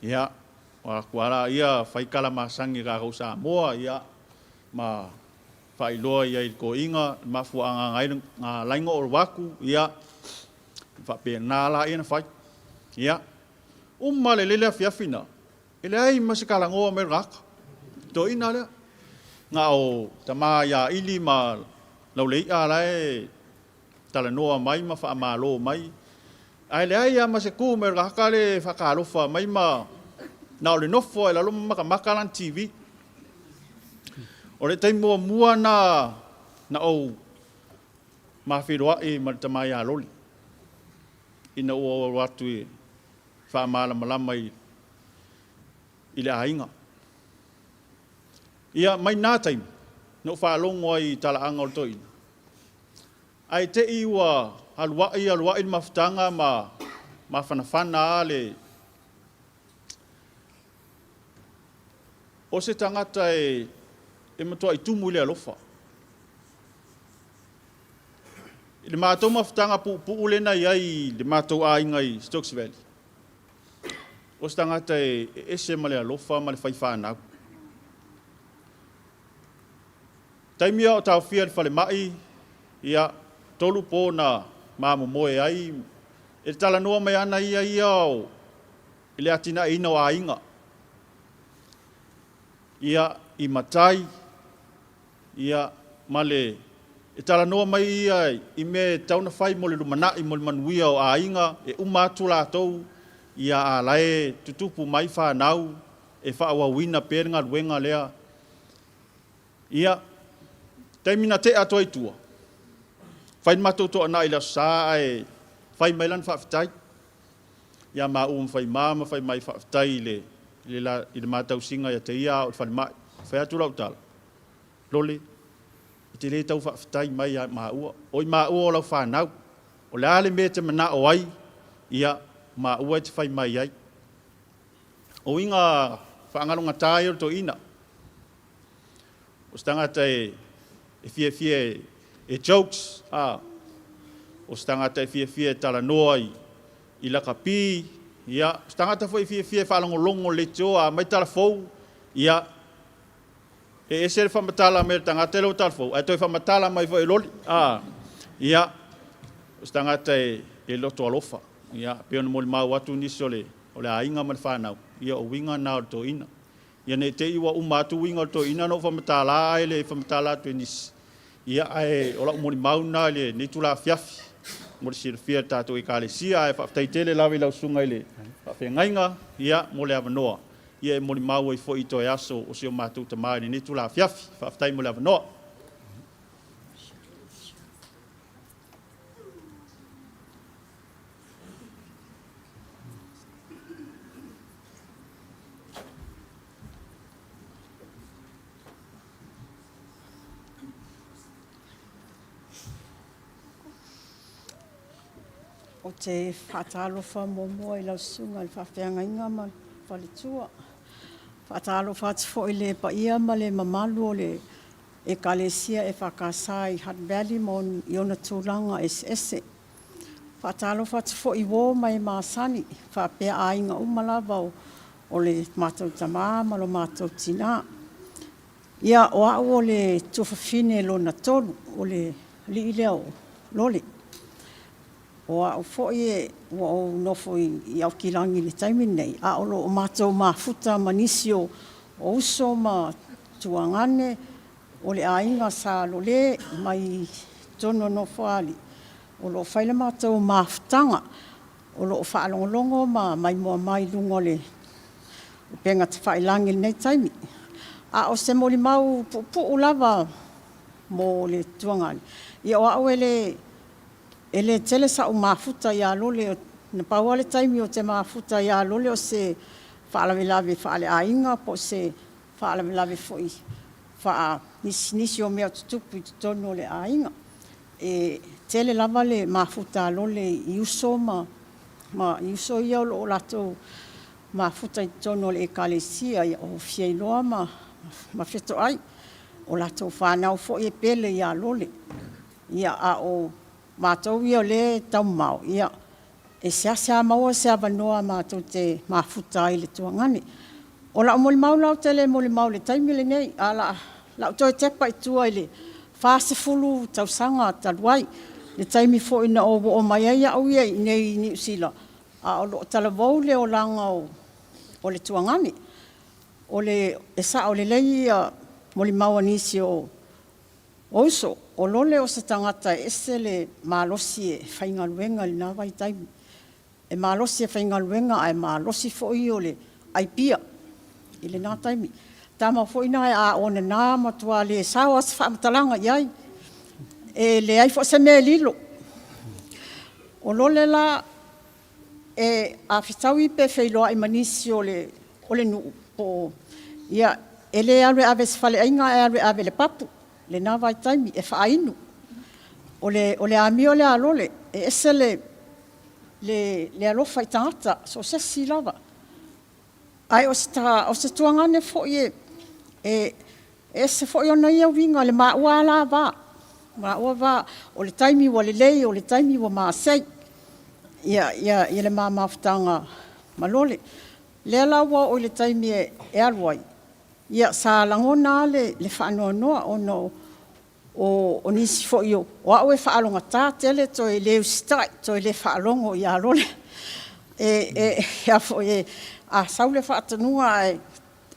Speaker 1: Ia, o atu lava laia fai tala masani a tatou Samoa, ia, ma faailoa i ai i le toeaina le mafuaaga na ala ai ona ou alu atu, ia, faapena laia ona fai.
Speaker 7: Ia, uma lelei le afiafi na, e leai ma se talanoa mai le tagata. Toeaina lea, na o tama ia Ili ma Laulei'a la e talanoa mai ma faamalo mai, ae leai lava ma se tu mai o le tagata lea e faatalofa mai ma na o le nofo lava i lalo ma matamata lana TV. O le taimi muamua lena na ou ma feiloai ma le tama ia Loli, ina ua ou alu atu e faamalamalama i le aiga. Ia, mai na taimi, na ou faalogo ai i talaaga o le toeaina, ae te i ua alu ai alu ai le mafutaga ma mafanafana lava le... O se tagata e matuai tumu i le alofa. I le matou mafutaga puupuu lea na i ai i le matou aiga i Stokes Valley, o se tagata e ese ma le alofa ma le fai fanau. Taimi a o taofia i le falemai, ia, 3 po na ma momoe ai, e talanoa mai lava ia ia i le atinaeina o aiga, ia, i matai, ia, ma le... E talanoa mai ia i mea e tatau ona fai mo le lumanai mo le manuia o aiga, e uma atu latou, ia a o la e tutupu mai fanau e faaauauina pea le galuega lea. Ia, taimi na tea atu ai i tua, fai le matou toanai i le Aso Sa ae fai mai lana faafetai ia maua ma Faima ma fai mai faafetai i le ma tausiga ia te ia a o i le falemai. Fai atu lau tala, Lole, e te le tau faafetai mai ia maua, o i maua o lau fanau. O le a le mea e te manao ai, ia, o maua e te fai mai ai. O uiga faagalogata ia o le toeaina. O se tagata e fiafia e jokes, a, o se tagata e fiafia e talanoa i lakapi, ia, o se tagata foi e fiafia e faalogologo i le leitio, a aumai tala fou, ia, e ese le faamatala mai e le tagata lau tala fou, ae toe faamatala mai foi e Loli. A, ia, o se tagata e loto alofa. Ia, pei ona molimau atu nisi o le aiga ma le fanau, ia o uiga na o le toeaina. Ia ne i te i ua uma atu uiga o le toeaina ona ou faamatala ae le faamatala atu e nisi, ia ae o lau molimau lena i lenei itula afiafi mo le silafia e le tatou Ekalesia. Ae faafetai tele lava i lau susuga i le faafeagaiga mo le avanoa e molimau ai foi i toe aso o si o matou tama i lenei itula afiafi. Faafetai mo le avanoa.
Speaker 8: Ou te faatalofa muamua i lau susuga i le faafeagaiga ma le faletua. Faatalofa atu foi i le paia ma le mamalu o le Ekalesia EFKS i Hutt Valley ma i ona tulaga eseese. Faatalofa atu foi i uo ma e masani faapea aiga uma lava o le matou tama ma lo matou tina. Ia, o au o le tuafafine lona tolu, o le alii lea o Lole. O au foi ua ou nofo i Aukilani i le taimi lenei, a o lo o matou mafuta ma nisi o uso ma tuagane o le aiga Sa Lole mai totonu o Nofoalii, o lo o fai le matou mafutaga. O lo o faalogologo ma maimoa mai i luga o le upega tafailagi i lenei taimi. A o se molimau puupuu lava mo le tuagane, ia o au e le tele sau mafuta ia Lole, na pau lava le taimi ou te mafuta ia Lole o se faalavelave faaleaiga po o se faalavelave foi faanisinisi o mea tutupu i totonu o le aiga. E tele lava le mafuta a Lole i uso ma uso ia o lo o latou mafuta i totonu o le Ekalesia, o Fiailoa ma Fetoai. O latou fanau foi e pele ia Lole. Ia, a o matou ia o lea e taumamao, ia, e seasea maua se avanoa matou te mafuta ai i le tuagane. O lau molimau la ou te le molimau i le taimi lenei, ae o le a ou toe tepa i tua i le 40 tausaga talu ai, i le taimi foi na ou oo mai ai au ia i inei i Niu Sila. A o lo o talavou le olaga o le tuagane. O le, e sao lelei ia molimau a nisi o uso, o Lole o se tagata e ese le malosi e faigaluega i lena vaitaimi. E malosi e faigaluega ae malosi foi o le aipia i lena taimi. O tama foi na a onana matua le sao lava se faamatalaga i ai. E leai foi se mea e lilo. O Lole la, a fetaui pe feiloai ma nisi o le nuu, ia e le alu e ave i se faleaiga ae alu e ave i le papu i lena vaitaimi e faainu. O le amio lea a Lole, e ese le alofa i tagata, so o se isi lava. Ae o se tuagane foi e ese foi ona ia uiga i le maua lava la va, maua va, o le taimi ua lelei o le taimi ua masei le ma mafutaga ma Lole. O lea la ua oo i le taimi e alu ai, ia sa lagona lava le faanoanoa ona o nisi foi o au e faalogogata tele toe le usitai, toe le faalogo ia Lole. A sau le faatonuga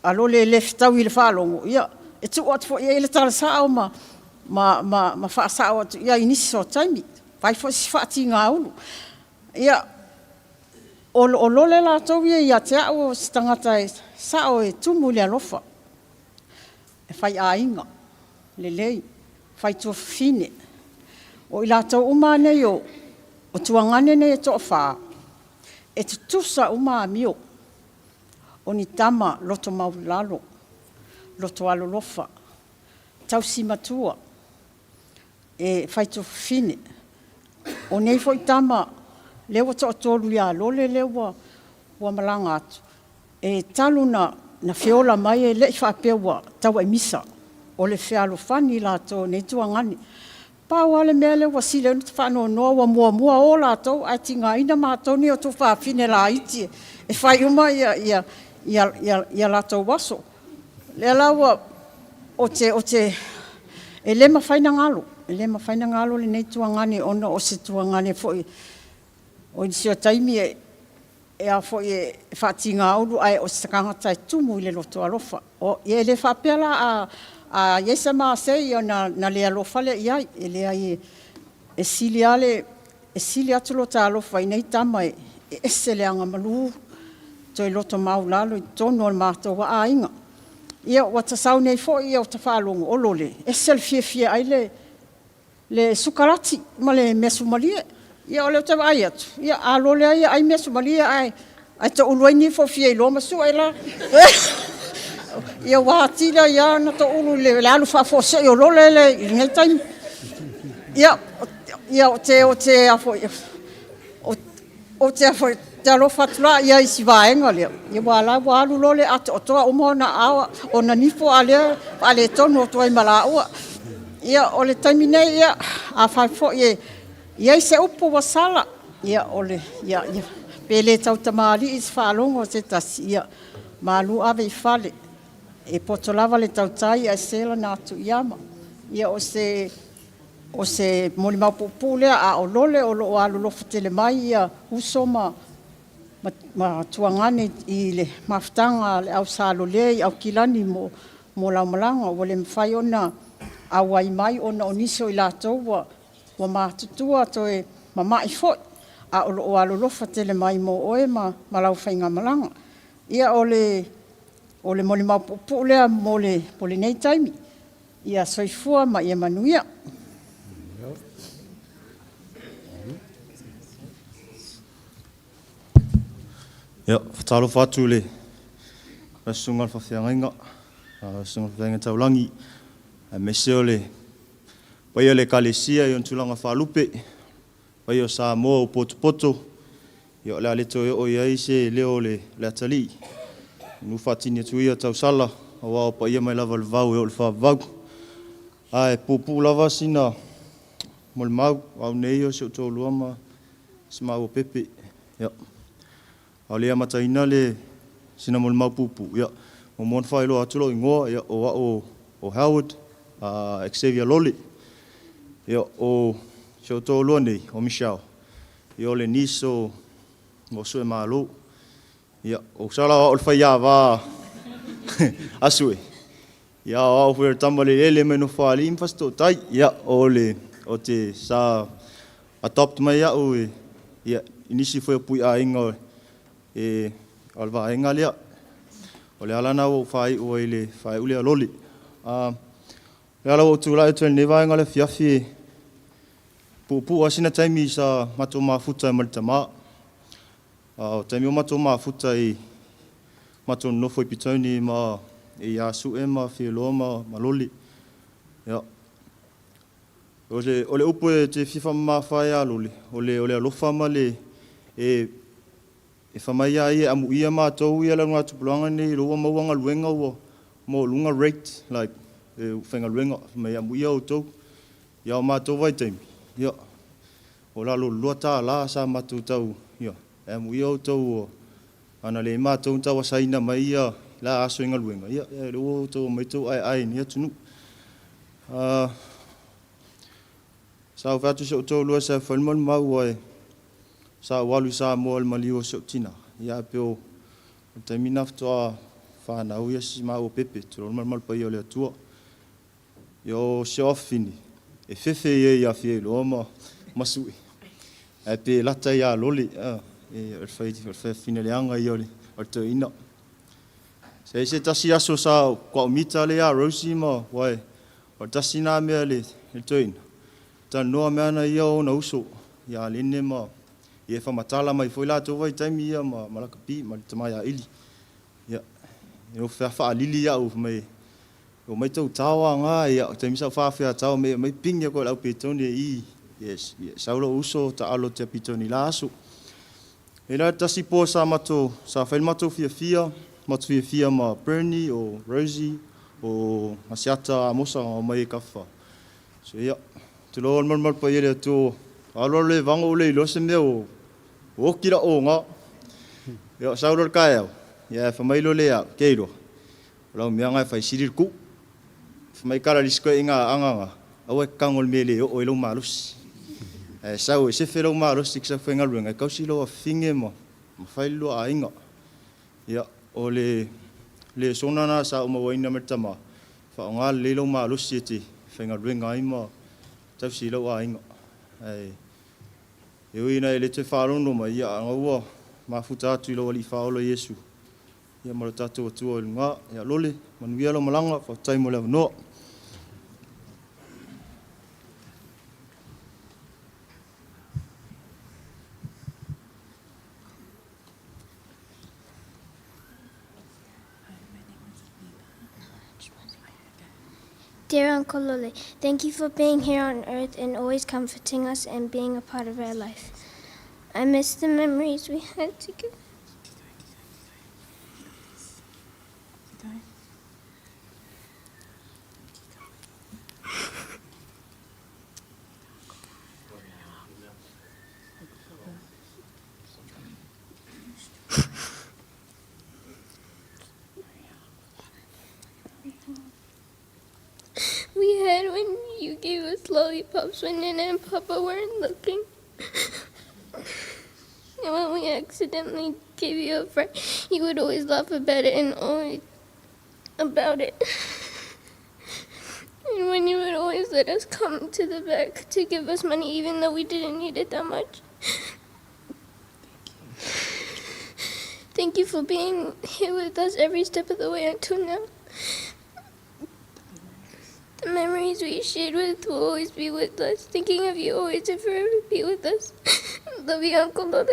Speaker 8: a Lole e le fetaui i le faalogo, ia e tuu atu foi i ai le tala sao ma faasao atu i ai i nisi o taimi, fai foi si faatigaulu. Ia, o Lole latou ia ia te au o se tagata e sao e tumu i le alofa, e faiaiga, lelei, fai tuafafine. O i latou uma lava nei o tuagane nei e toafa, e tutusa uma amio. O ni tama loto maualalo, loto alolofa, tausi matua, e fai tuafafine. O nei foi tama lea ua toatolu ia Lole lea ua malaga atu, e talu ona feola mai e le i faapea ua tauaimisa. O le fealofani latou o nei tuagane. Pau lava le mea lea ua sili ai ona faanoanoa ua muamua o latou ae tigaina matou nei o tuafafine laiti e fai uma latou aso. O lea la ua, e le mafai ona galo, e le mafai ona galo lenei tuagane ona o se tuagane foi, o nisi o taimi e faatigaulu ae o se tagata e tumu i le loto alofa. E le faapea la a i ai se masei ona le alofa lea i ai, e leai e sili atu lo ta alofa i nei tama e ese le agamalu, toe loto maualalo i totonu o le matou aiga. Ia ua ta sau nei foi ta faalogo, o Lole, e ese le fiafia e ai le sukalati ma le measumalie. Ia o lea ou te vaai atu, ia a Lole lava ia e ai measumalie ae toulu ai nifo e fia iloa ma sue la. Ia ua atili ai lava ona toulu i le alu faafuasei o Lole lea i lenei taimi. Ia, ou te alofa atu la i ai i si vaega lea, aua o la e ua alu Lole atoatoa uma ona nifo a o lea e faaletonu atu ai ma laua. Ia, o le taimi nei, afai foi e i ai se upu ua sala, pe le tautamalii i se faalogo a se tasi, ia malu ave i fale, e poto lava le tautai ae sese lana atu i ama. Ia o se molimau puupuu lea, a o Lole o lo o alolofa tele mai uso ma tuagane i le mafutaga a le au Sa Lole i Aukilani mo lau malaga, ua le mafai ona auai mai ona o nisi o i latou ua matutua toe mamai foi, ae o lo o alolofa tele mai mo oe ma lau faigamalaga. Ia o le molimau puupuu lea mo lenei taimi. Ia soifua ma ia manuia.
Speaker 7: Ia, e faatalofa atu i le susuga i le faafeagaiga, le susuga i le feagaiga taulagi, aemaise o le paia o le Ekalesia i ona tulaga faalupe, le paia o Samoa ua potopoto, ia o le a le toe oo i ai se leo o le atalii, semeamanu faatini atu ia tausala aua o paia mai lava i le vavau e oo i le faavavau. Ae puupuu lava sina molimau, o au nei o si ou toalua ma si maua o Pepe. Ia, a o le i amataina sina molimau puupuu, ia, e muamua ona faailoa atu lou igoa, o au o Howard Xavier Lole. O si ou toalua nei o Michelle, o le niece o
Speaker 9: ma o Suemalo. Ia, o sala o au le faiava a Sue, ia o au foi o le tama le ele mai Nofoalii ma Fasitootai. Ia, o le, o te sa adopt mai au e, ia, i nisi foi o puiaiga o, e, o le vaega lea. O le ala lena ua ou faaiu ai i le faaiu lea lole. A, o le ala ua ou tulai atu ai i lenei vaega o le afiafi e puupuu lava sina taimi sa matou mafuta ai ma le tama. A o taimi o matou mafuta i matou nonofo i Petone ma ia Sue ma Filoa ma Lole. Ia, o le, o le upu e te fia faamamafa ai ia Lole, o le, o le alofa ma le, e, e fai mai lava ia e amuia matou ia le augatupulaga nei o lea ua maua galuega ua maualuga rate, like, e faigaluega, fai mai amuia outou. Ia o matou vaitaimi, ia, O lalo o le $2 sa matou tau, ia, e amuia outou ua, ana leai matou na tau asaina mai ia la aso i galuega, ia, o lea ua outou omai tou aeae i lenei atunuu. Sa ou fai atu i si ou toalua sa fai le maumau ae sa ou alu i Samoa i le maliu o si ou tina, ia ae pei o le taimi lena faatoa fanau si maua pepe, tulou le malumalu paia o le Atua. Ia o si ou afafine, e fefe ia ia Fiailoa ma Sue, ae pe lata ia Lole, o le fafine leaga ia o le toeaina. Sa i ai se tasi aso sa ou mita lea ia Rosie ma, aua o le tasi lena mea a le toeaina, talanoa mai lava ia o ona uso ia Lene ma, ia e faamatala mai foi latou vaitaimi ia ma Lakapi ma le tama ia Ili. Ia, e nofo faalili au fai mai, Omai tou tao aga, ia, o taimi sa ou faafia tao me aumai pigi atu e le au Petone i i, yes, sau lou uso taalo atu ia Petone i la aso. E la tasi po sa matou, sa fai le matou fiafia, matou fiafia ma Bernie o Rosie o Asiata Amosa na omai e Kafa. So ia, tulou le malumalu paia i le Atua, alu alu le vago ua le iloa se mea ua oti lau oga. Ia, sau loa le taeao, ia fai mai loa le au, Keiloa, O lau mea na e fai sili le tuu. Fai mai kala lisi koe ina aga na, aua e tago i le mea e le oo ai lou malosi. Ae sau e sefe lou malosi ki sau faigaluega e tausi lou afafine ma fai le lua aiga. Ia, o le lesona na sa ou mauaina mai le tama, faaaoga lelei lou malosi e te faigaluega ai ma tausi ai lou aiga. Ae e ui ina e le toe faalogo mai, ia a na ua mafuta atu i lou Alii Faaola Iesu, Ia ma lo tatou Atua i luga. Ia Lole, manuia lau malaga, faafetai mo le avanoa.
Speaker 10: Dear Uncle Lole, thank you for being here on earth and always comforting us and being a part of our life. I miss the memories we had together. We had when you gave us lollipops when Nana and Papa weren't looking. And when we accidentally gave you a fright, you would always laugh about it and always about it. And when you would always let us come to the back to give us money, even though we didn't need it that much. Thank you for being here with us every step of the way until now. The memories we shared with will always be with us. Thinking of you always and forever be with us. Love you, Uncle Lole.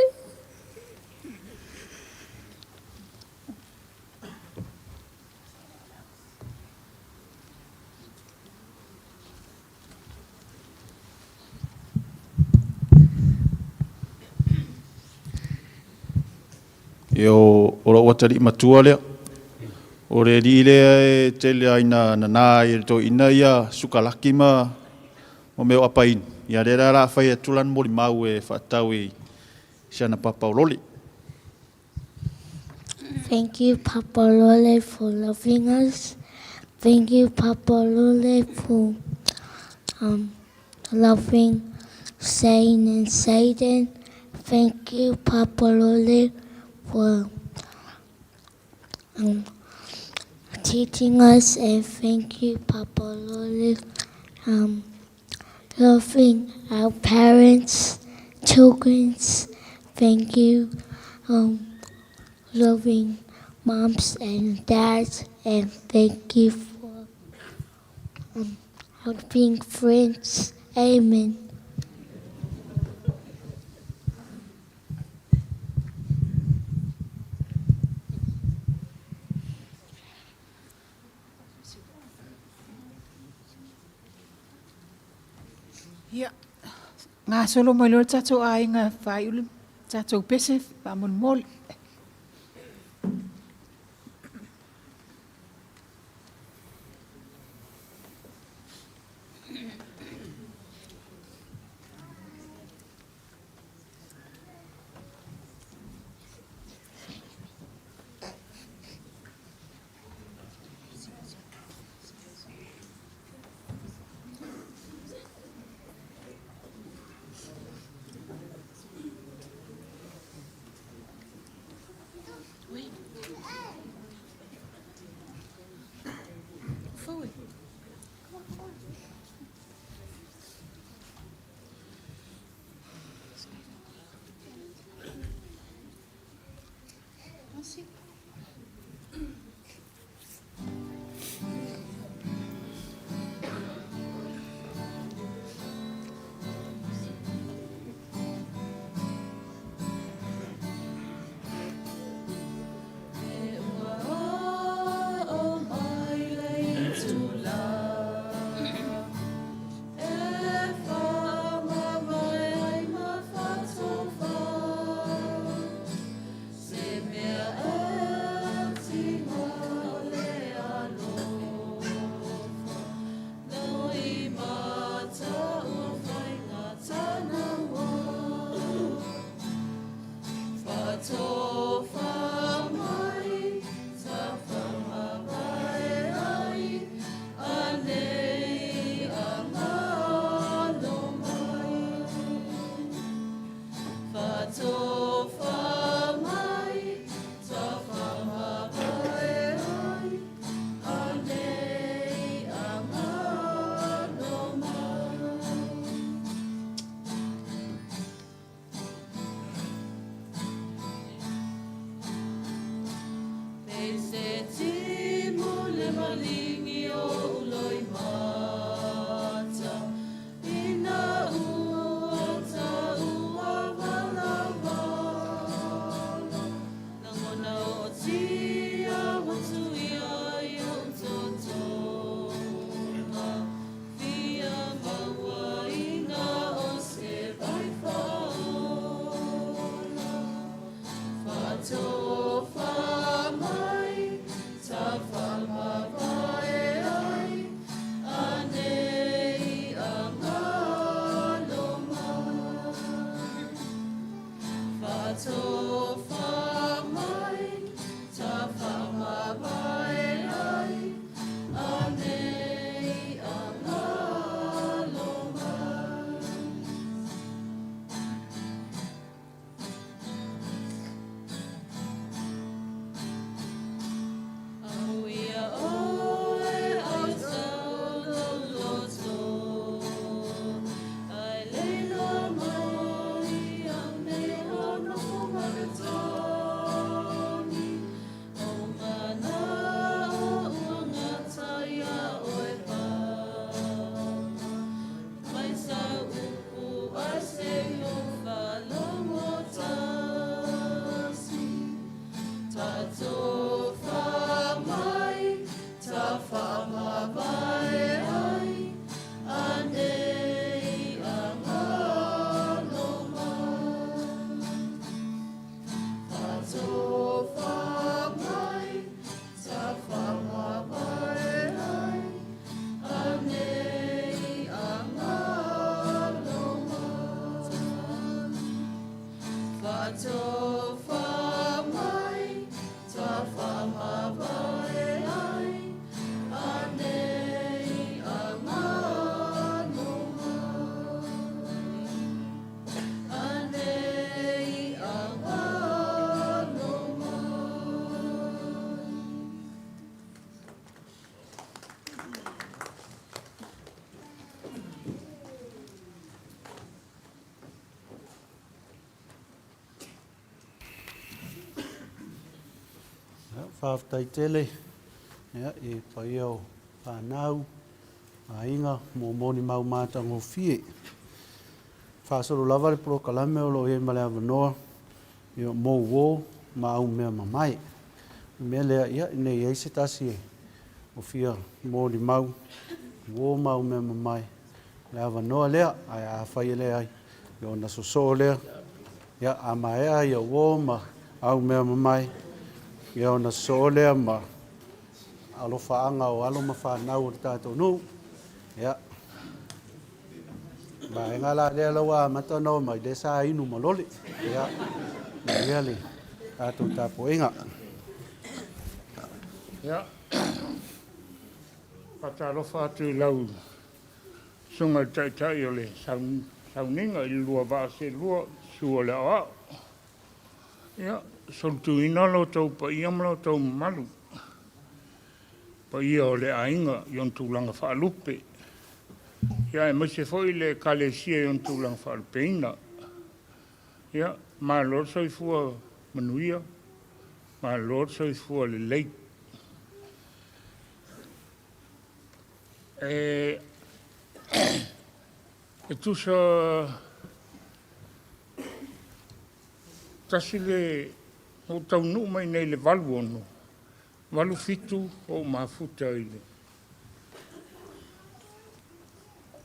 Speaker 7: Ia o lou atalii matua lea. O le alii lea e tele lava ina nana ai e le toeaina ia sukalaki ma mea o apaini. Ia lea la o le a fai atu lana molimau e faatatau i si ana papa o Lole.
Speaker 10: Thank you, Papa Lole, for loving us. Thank you, Papa Lole, for um, loving Sane and Satan.
Speaker 11: Thank you, Papa Lole, for teaching us, and thank you, Papa Lole, loving our parents, children. Thank you, loving moms and dads, and thank you for being friends. Amen.
Speaker 6: Ia, gasolo mai loa le tatou aiga e faaiu le tatou pese faamolemole.
Speaker 1: Faafetai tele ia, i paia o fanau, aiga, mo molimau matagofie. Faasolo lava le polokalame o lo o i ai ma le avanoa ia, mo uō ma au mea mamae. O le mea lea, ia, ne i ai se tasi e o fia molimau, uō ma au mea mamae, le avanoa lea, ae afai e leai, ia ona sosoo lea, ia, a maea ia uō ma au mea mamae, ia ona sosoo lea ma alofaaga o alo ma fanau o le tatou nuu, ia, vaega la lea la ua amata ona omai, lea sa inu ma lole, ia, manuia le tatou tapuaiga.
Speaker 12: Ia, faatalofa atu i lau Susuga i le Taitai o le Sauniga i le lua vaa seelua, susu o le Aoao. Ia, solituina lo outou paia ma lo outou mamalu, paia o le aiga i ona tulaga faalupe, ia aemaise foi le Ekalesia i ona tulaga faalupeina. Ia, malo le soifua manuia, malo le soifua lelei. E tusa tasi le... Na ou taunuu mai i inei i le 86, 87 ua ou mafuta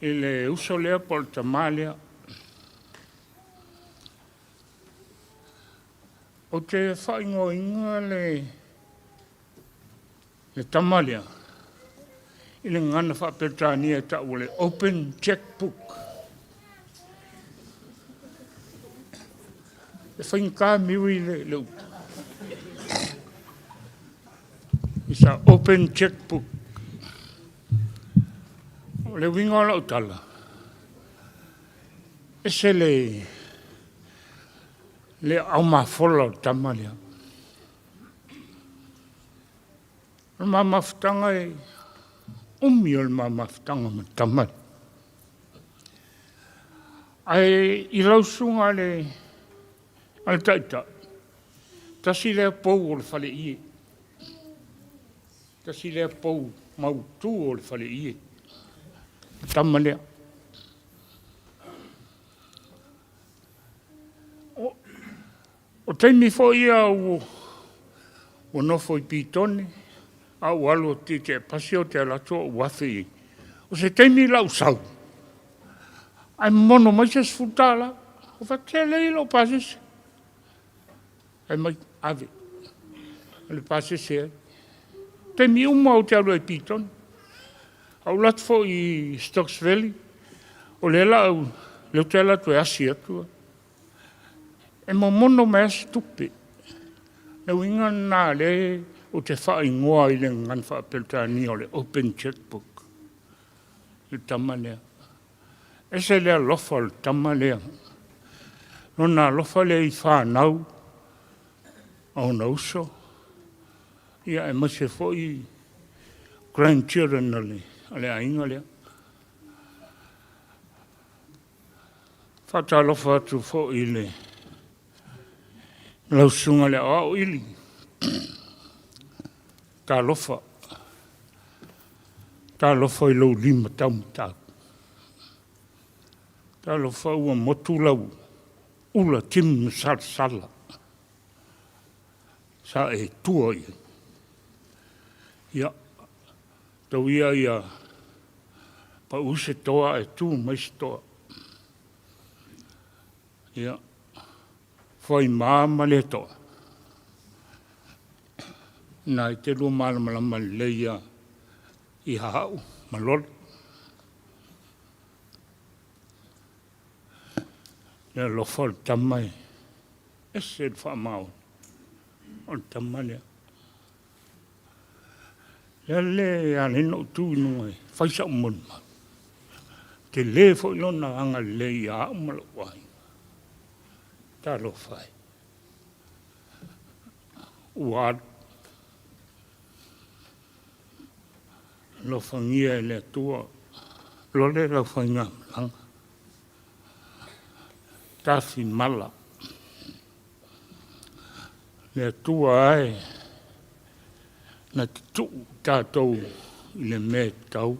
Speaker 12: i le uso lea po o le tama lea. Ou te faaigoaina le tama lea i le gagana faa-Peretania e tau o le open cheque book. E faigata Miri le upu. It's a open cheque book. O le uiga o lau tala, ese le aao mafola o le tama lea. O le ma mafutaga e umi o le ma mafutaga ma le tama lea. Ae i lau susuga i le Taitai, tasi lea pou o le faleie, tasi lea pou mautu o le faleie, le tama lea. O taimi foi ia ua nofo i Petone, ae ou alu ou te tietie pasi ou te alu atu ou afe i ai. O se taimi lou sau, ae momono mai se $10. Ou fai atu, se lea e i lou pasese. Fai mai, ave, o le pasese ai. O taimi uma lava ou te alu ai i Petone. Ou alu atu foi i Stokes Valley, o lea ou te alu atu e asi atu, e momono mai lava se tupe. O le uiga lena o lea ou te faaigoa i le gagana faa-Peretania o le open cheque book le tama lea. E ese le alofa o le tama lea, lona alofa lea i fanau a ona uso, aemaise foi grandchildren a le aiga lea. Faatalofa atu foi i lau Susuga i le Aoao Ili, talofa, talofa i lou limataumatau, talofa ua motu lau ula timumasalasala sa e tua i ai. Ia, tau ia ia pau se toa ae tu mai se toa. Ia, Foaima ma Letoa, lena e te lua malamalama lelei ia au ma Lole. Le alofa o le tama e ese le faamaoni o le tama lea. O le mea lea e ala ai ona ou tu i luga e fai sau molimau, e tele foi lona agalelei ia au ma lou aiga. Talofa e, ua alu. Alofagia e le Atua Lole lau faigamalaga, tafimala, le Atua e. Na te tuu tatou i le mea e tatau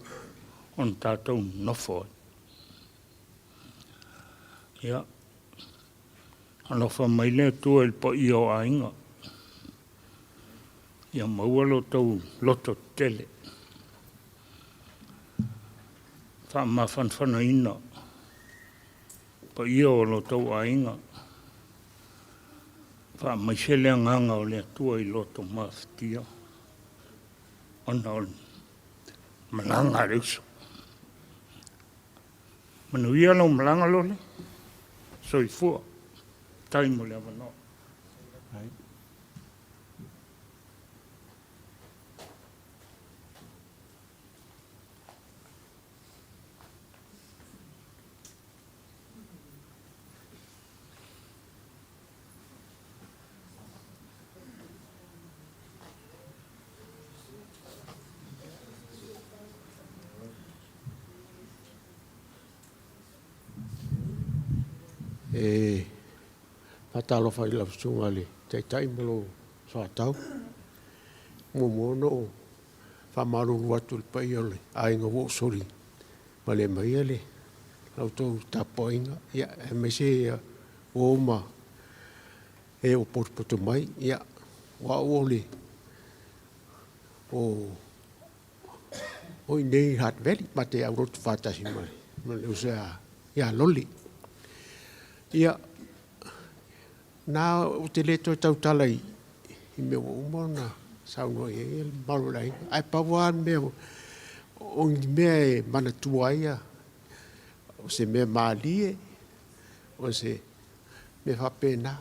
Speaker 12: ona tatou nonofo ai. Ia, alofa mai le Atua i le paia o aiga, ia maua lo outou loto tetele, faamafanafanaina paia o lo outou aiga, faamaise le agaga o le Atua i loto mafatia ona o le malaga a le uso. Manuia lau malaga Lole. Soifua. Faafetai mo le avanoa.
Speaker 13: E faatalofa i lau Susuga i le Taitai ma lou Soatau. Muamua ona ou faamalulu atu i le paia o le aiga ua ou soli pale mai le la outou tapuaiga, aemaise uo ma e ua potopoto mai. Ia, o au o le o o i inei i Hutt Valley, ma te aulotu faatasi ma le uso ia Lole. Ia, na ou te le toe tautala i mea ua uma ona saunoa i ai le mamalu o le aiga, ae pau lava le mea, o ni mea e manatua ai o se mea malie, o se mea faapena.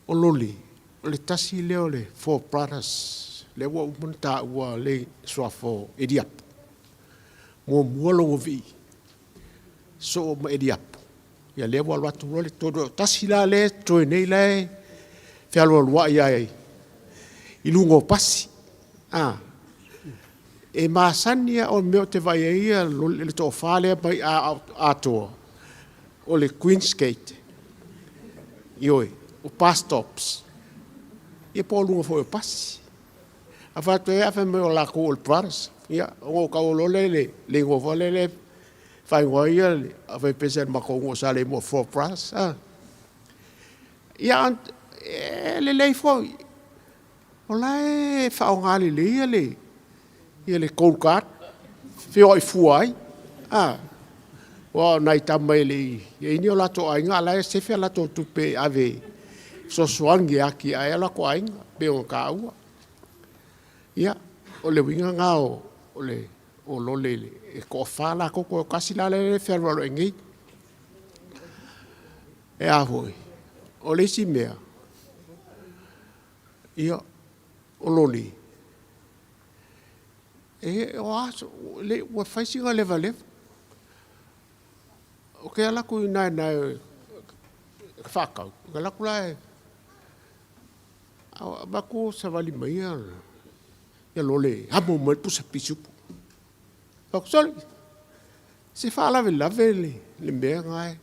Speaker 13: O Lole, o le tasi lea o le four brothers, lea ua uma ona taua le suafa o Eliapo. Muamua Logoivii, sosoo ma Eliapo, ia lea ua alu atu loa le tolu, tasi la lea e totoe nei la e fealualuai lava i luga o pasi. E masani lava, o le mea ou te vaai ai le toafa lea mai Atoa, o le Queens Gate, ioe, o bus stops, ia po o luga foi o pasi. A fai atu ai, fai mai o latou o le brothers. Ia, ona ou taua loa lea o le igoa foi lele e faaigoa ai le aufaipesa i le matou nuu o Saleimoa o Four Brothers. Ia, e lelei foi, o la e faaaoga lelei le gold card, feoai fua ai. Aua o nai tama e le i i ai ni o latou aiga, a o la e sefe a latou tupe e ave e fesoasoani e atiae ai o latou aiga, e pei ona taua. Ia, o le uiga lena o Lole, e toafa latou, toe tasi la lea e fealualuai nei. E a foi, o le isi mea, ia, o Lole, o aso, ua fai sina leva leva. Ou te alu atu i ina e faatau, ou te alu atu la e vaai atu o savali mai ia Lole e amo mai le pusa pisupo. Ou fai atu, sole, se faalavelave le mea lena e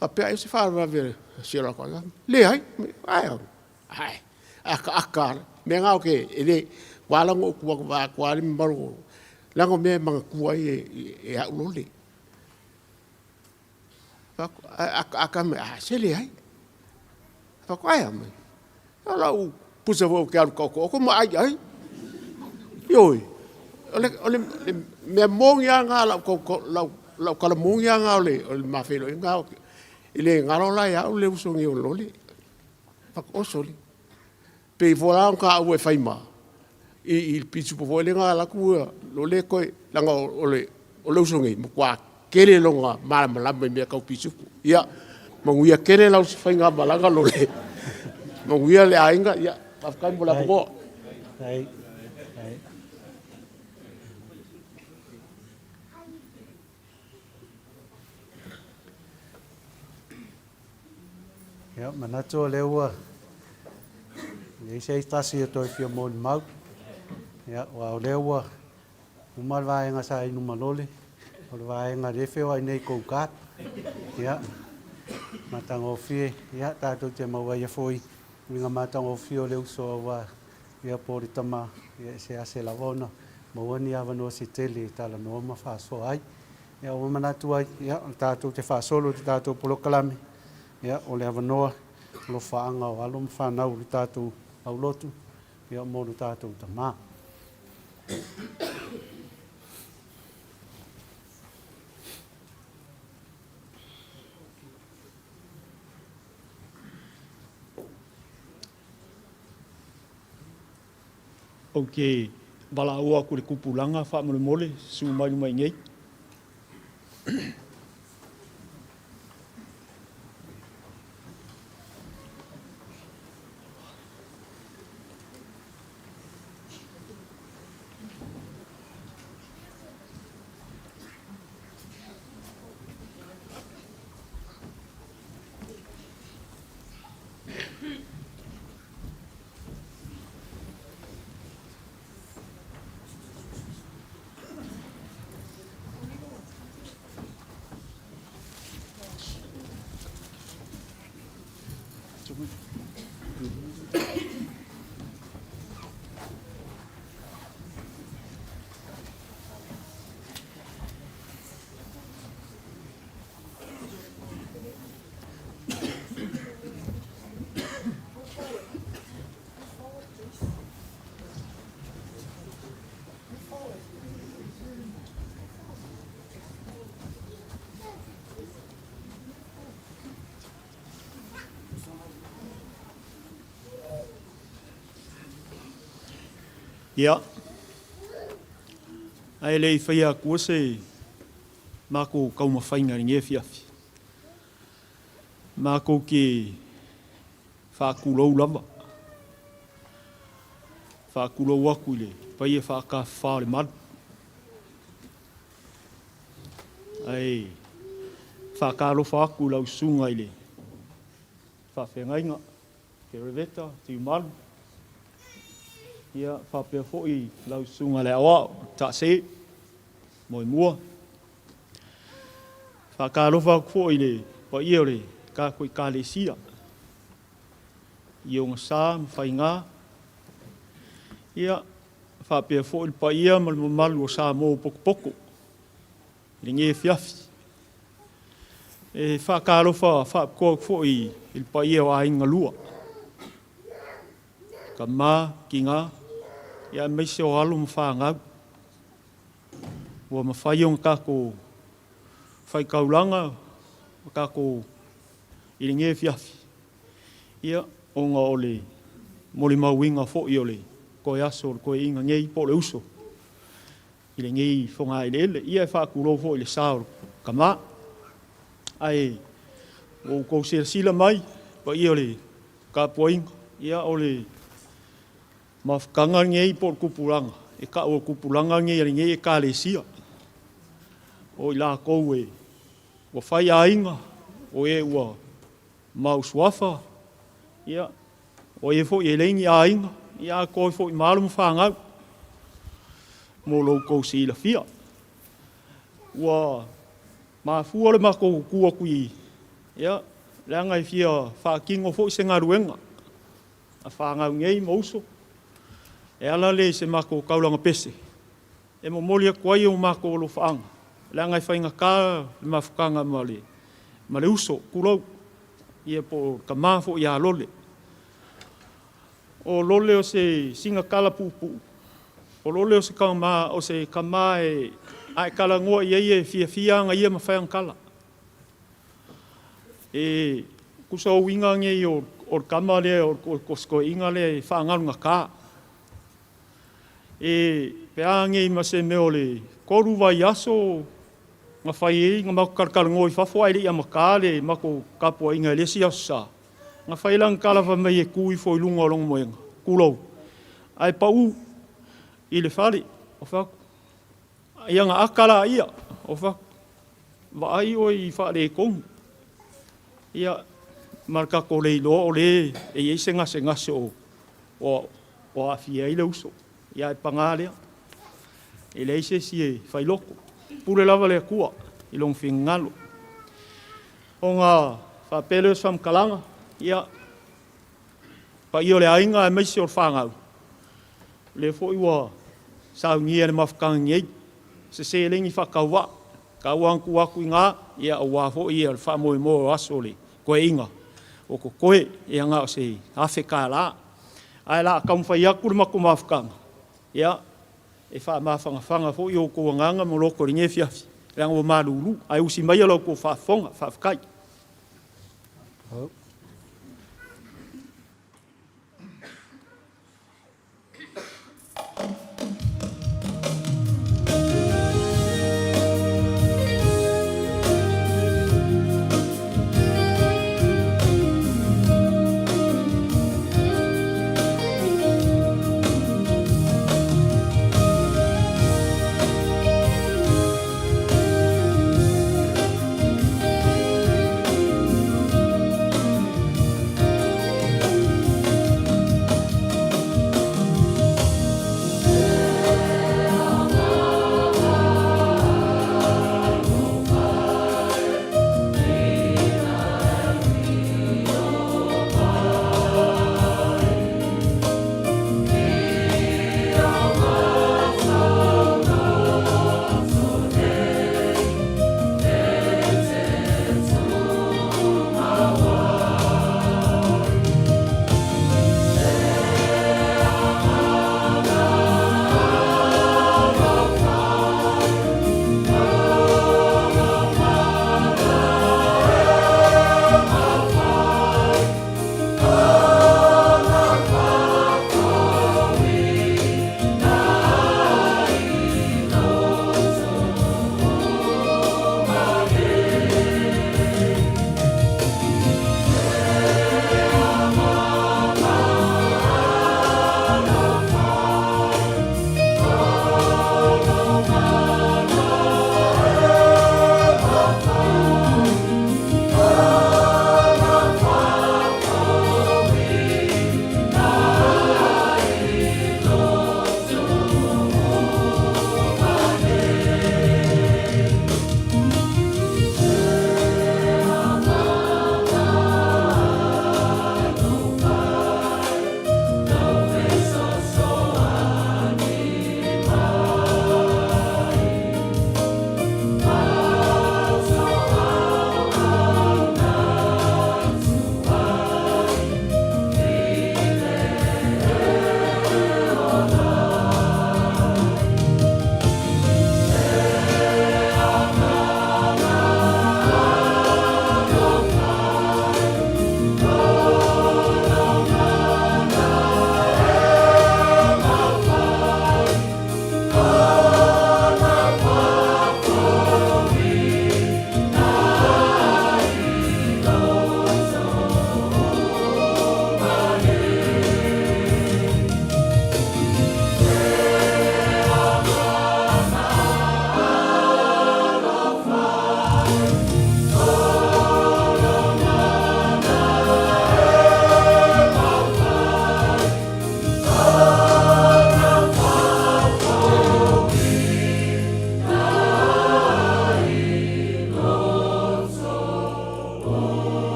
Speaker 13: faapea ai o se faalavelave a si o latou aiga. Leai, ae a? Ae, ataata lava. O le mea lena ou te, e le, ua ala ona ou tu atu vaeatu lava le mamalu, leaga o mea e manatua ai e au Lole. Ae ataata mai, a se leai. Fai atu, ae a mai? O lau pusa foi ou te alu taotooto ma ai ai. Ioe, o le mea moni lava lena, o lau tala moni lava lena o le ma feiloaiga. E le galo la ia au le uso nei o Lole. Fai atu, oso, e pei foi la ona taua e Faima i le pisupo foi lea na alu atu Lole toe, leaga o le uso nei, e matua tele lona malamalama i mea tau pisupo. Ia manuia tele lau faigamalaga Lole, manuia le aiga, ia faafetai mo le avanoa.
Speaker 1: Ia, manatu o lea ua leai se tasi e toe fia molimau. Ia, aua o lea ua uma le vaega sa inu ma Lole, o le vaega lea e feoai nei i go-kart. Ia, matagofie, ia, tatou te maua ai foi uiga matagofie o le uso aua ia po o le tama, ia e sease lava ona maua ni avanoa se tele e talanoa ma faasoa ai. Ia ua manatu ai, ia o le tatou te faasolo i le tatou polokalame, ia o le avanoa alofaaga o alo ma fanau o le tatou aulotu, ia mo le tatou tama.
Speaker 7: Ou te valaau atu i le tupulaga faamolemole susu mai luma i nei. Ia, ae le i faia atua se matou taumafaiga i lenei afiafi, matou te faatulou lava, faatulou atu i le paia faatafafa o le malu. Ae faatalofa atu i lau susuga i le faafeagaiga Kereveta Tiumalu, ia faapea foi lau susuga i le Aoao Taase Moemua. Faatalofa atu foi i le paia o le tatou Ekalesia i ona sa ma faiga, ia faapea foi le paia ma le mamalu o Samoa ua potopoto i lenei afiafi. E faatalofa faapitoa atu foi i le paia o aiga lua, tama, tina, ia aemaise o alo ma fanau ua mafai ona tatou faitaulaga ma tatou i lenei afiafi, ia, ona o le molimauina foi o le toe aso o le toeaina nei po o le uso i lenei fogaeleele. Ia, e faatulou foi i le sa o le tama. Ae ua outou silasila mai, le paia o le tapuaiga, ia o le mafutaga lenei po o le tupulaga, e tau o le tupulaga lenei a lenei Ekalesia, o i latou ua fai aiga, o e ua mau suafa, ia, o e foi e leai ni aiga, ia atoa ai foi ma alo ma fanau, mo lo outou silafia. Ua mafua le matou tu atu i, ia, leaga e fia faatino foi se galuega a fanau nei ma uso, e ala lea i se matou taulaga pese, e momoli atu ai o matou alofaaga, leaga e faigata le mafutaga ma le ma le uso, tulou, ia po o le tama foi ia Lole. O Lole o se sina tala puupuu, o Lole o se tama, o se tama e, a e talanoa i ai e fiafia ana ia ma fai ana tala. E tusa o uiga nei o, o le tama lea, o, o se toeaina lea e faagalugata. E, pe a nei ma se mea o le 3 vaiaso na fai ai na matou talatalanoa i fafo ae le i amata le matou tapuaiga i le isi Aso Sa, na fai ai lana tala fai mai e tu ifo i luga o lona moega, tulou, ae pau i le fale. Ou fai atu, ia na ata laia, ou fai atu, vaai oe i faaletonu. Ia, ma le tatou le iloa o lea e i ai se gasegase o, o, o aafia ai le uso. Ia ae paga lea, e leai se isi e failoto. Pule lava le Atua i lona finagalo. Ona faapea lea o se faamatalaga, ia, paia o le aiga aemaise o le fanau. lea foi ua saunia i le mafutaga nei se seleni faatauvaa, tau lava ina tuu atu i ina, ia aua foi le faamoemoe o aso o le toeaina o totoe, ia na o se $1,000. Ae o le a taumafai atu le matou mafutaga e faamafanafana foi outou agaga ma loto i lenei afiafi, leaga ua malulu, ae usi maia la outou faafofoga. Faafetai.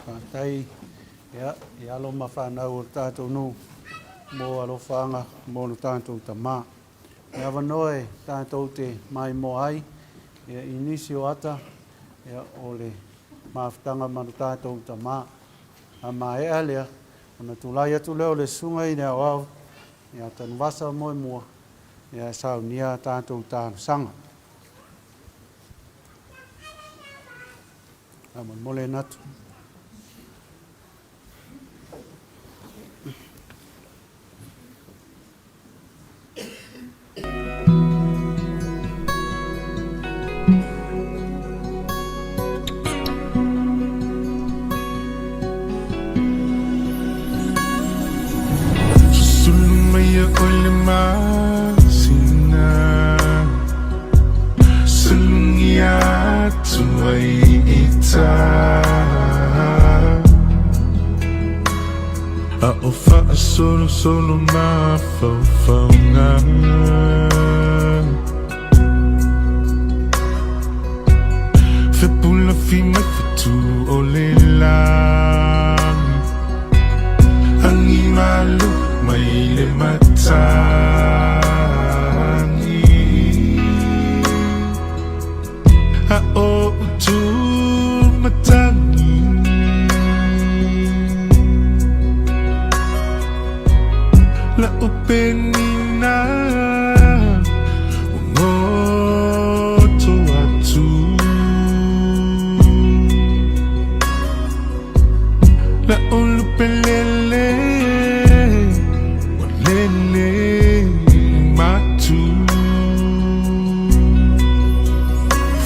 Speaker 1: Faafetai ia, i alo ma fanau o le tatou nuu mo alofaaga mo le tatou tama. E avanoa e tatou te maimoa ai ia, i nisi o ata ia, o le mafutaga ma le tatou tama. A maea lea, ona tulai atu lea o le susuga i le aoao ia Tanuvasa Moemua ia, e saunia a tatou talosaga. Faamolemole Natu.
Speaker 14: Susulu mai oe le masina. Solosolo mafaufauga. Fepulafi mai fetu o le lagi. Agi malu mai le matagi. A o utu matagi. La upenina ua goto atu. La ulupelele ua lele matu.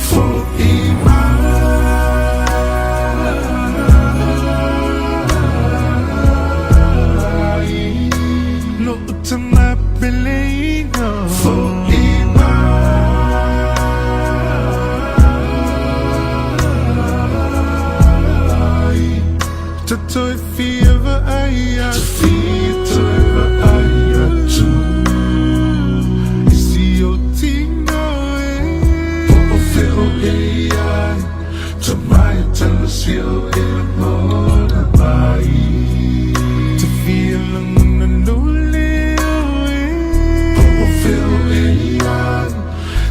Speaker 14: Fo'i mai lo'u tama peleina. Fo'i mai tatou e fia vaai atu. Fia toe vaai atu i si ou tino e. Po o fea o e i ai, tama e talosia o e lagona mai. Te fia lagona lou leo e. Po o fea o e i ai,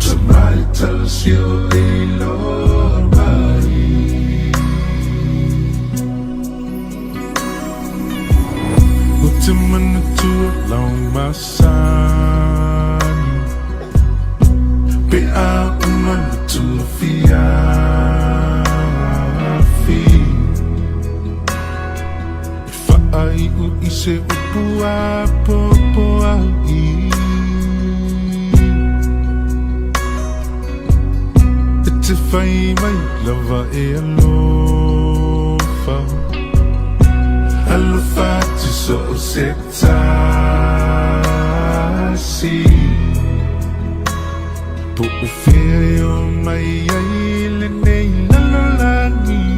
Speaker 14: tama e talosia o e iloa mai. Ou te manatua lau masani, pe a uma le tuafiafi, e faaiu i se upu apoapoai. E te fai mai lava e alofa, alofa atu so o se tasi. Po o fea e o mai ai lenei lalolagi.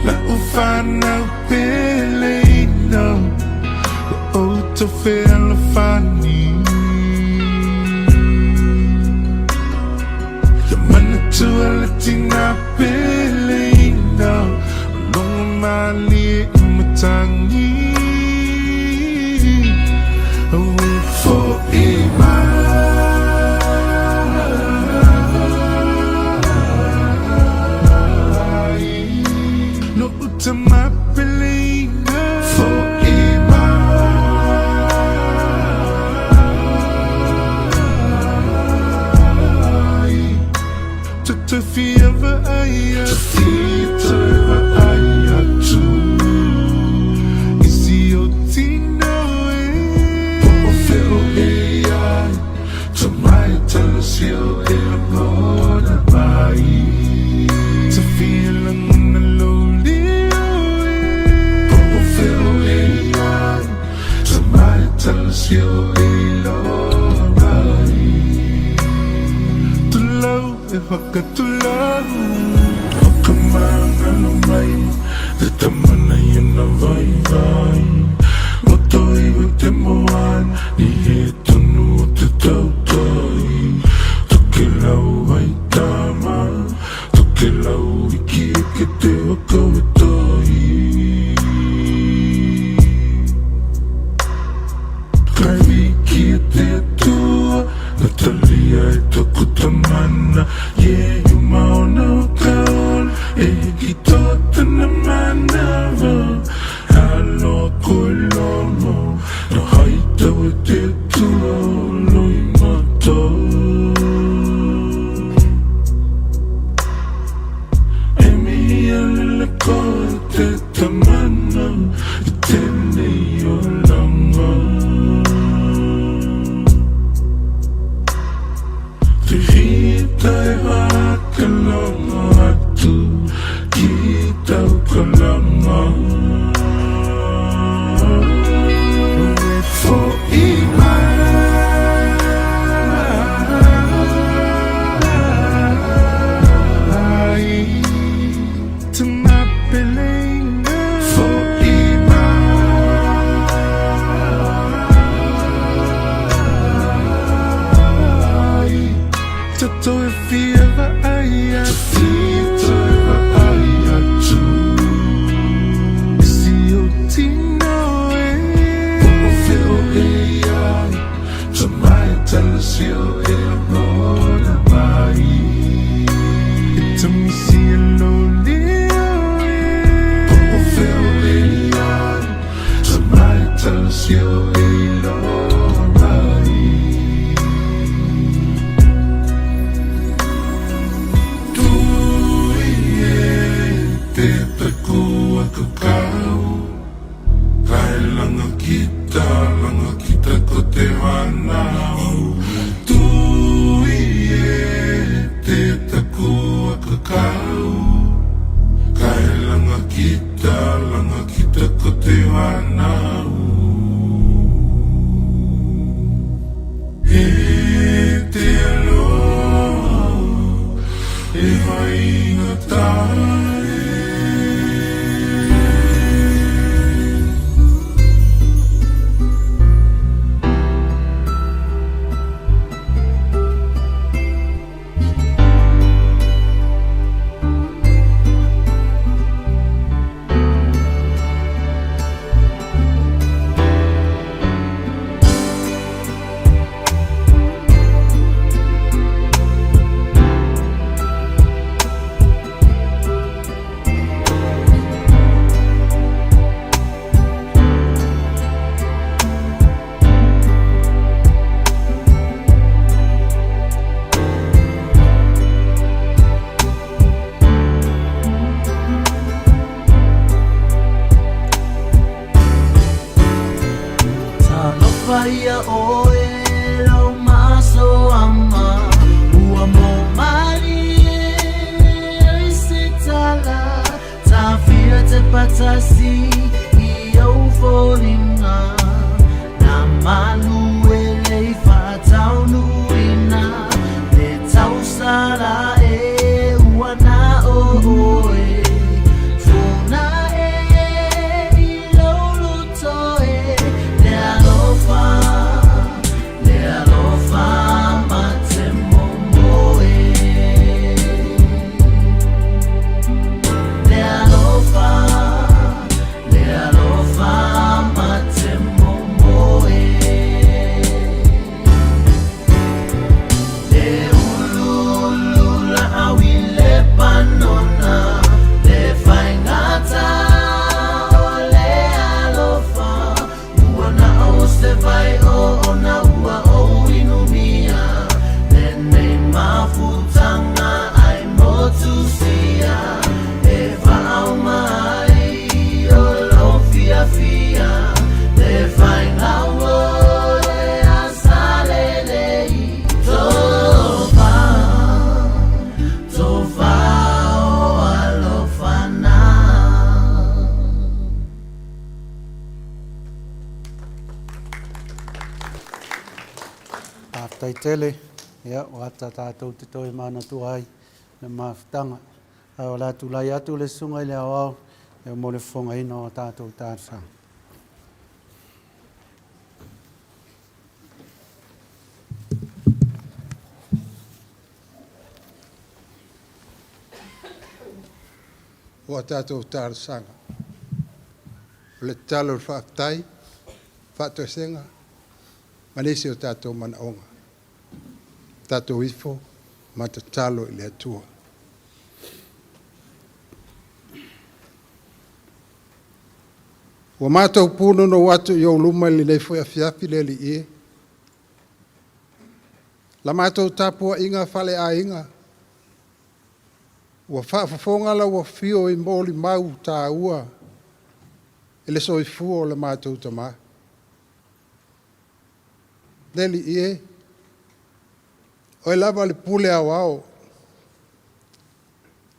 Speaker 14: Lau fanau peleina, ua outou fealofani. Ia manatua le tina peleina, o logo malie i matagi. Aue fo'i mai lo'u tama peleina. Fo'i mai tatou fia vaai atu. Fia toe vaai atu i si ou tino e. Po o fea o e i ai, tama e talosia o e lagona mai. Te fia lagona lou leo e. Po o fea o e i ai, tama e talosia o e iloa mai. Tulou e whakatulau o ka mangalo mai te tama nei ona vaivai. Roto iwi te moana ni he tonu o te tautai. Tokelau ai tama, tokelau iki eke te waka e tai. Kai wiki e te Atua, na talia e toku tamana, ie uma ona o ka ola, e hiki toa tana manawa. Aloha koe Lomo, na haitau e te Atua o Loimata. E mihi alele koe te tamana i tenei olanga. Te hita e whakalongo atu ki tau kalanga. E fo'i mai tama peleina.
Speaker 1: Faafetai tele, ia, ua ata tatou te toe manatua ai le mafutaga. Ae o le a tulai atu le Susuga i le Aoao mo le fofogaina o a tatou talosaga.
Speaker 15: O a tatou talosaga. O le tatalo o le faafetai, faatoesega ma nisi o tatou manaoga. Tatou ifo ma tatalo i le Atua. Ua matou punonou atu i ou luma i lenei foi afiafi le Alii e. La matou tapuaiga faaleaiga, ua faafofoga lau afio i molimau taua i le soifua o le matou tama. Le Alii e, Oe lava le pule aoao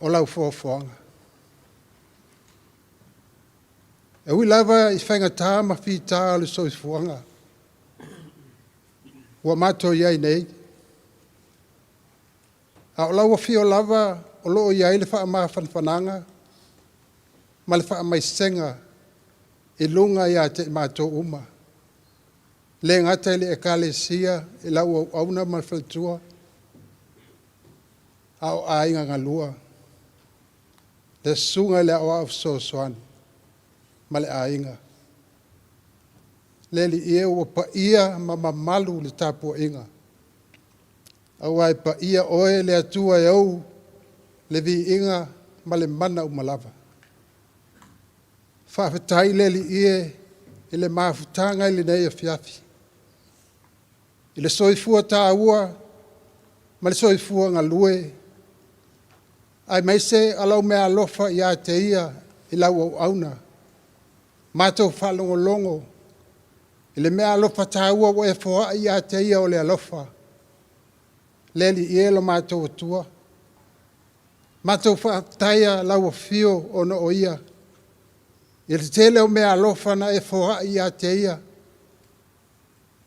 Speaker 15: o lau foafoaga. E ui lava i faigata ma fita o le soifuaga ua matou i ai nei, a o lau afio lava o lo o i ai le faamafanafanaga ma le faamaisega i luga ia te i matou uma. E le gata i le Ekalesia i lau auauna ma le faletua, a o aiga galua, le Susuga i le Aoao Fesoasoani ma le aiga. Le Alii e, ua paia ma mamalu le tapuaiga. Auā e paia oe le Atua e ou le viiga ma le mana uma lava. Faafetai le Alii e i le mafutaga i lenei afiafi, i le soifua taua ma le soifua galue, aemaise o lau meaalofa ia te ia i lau auauna. Matou faalogologo i le meaalofa taua ua e foai ia te ia o le alofa. Le Alii e lo matou Atua, matou faafetaia lau afio ona o ia i le tele o meaalofa na e foai ia te ia,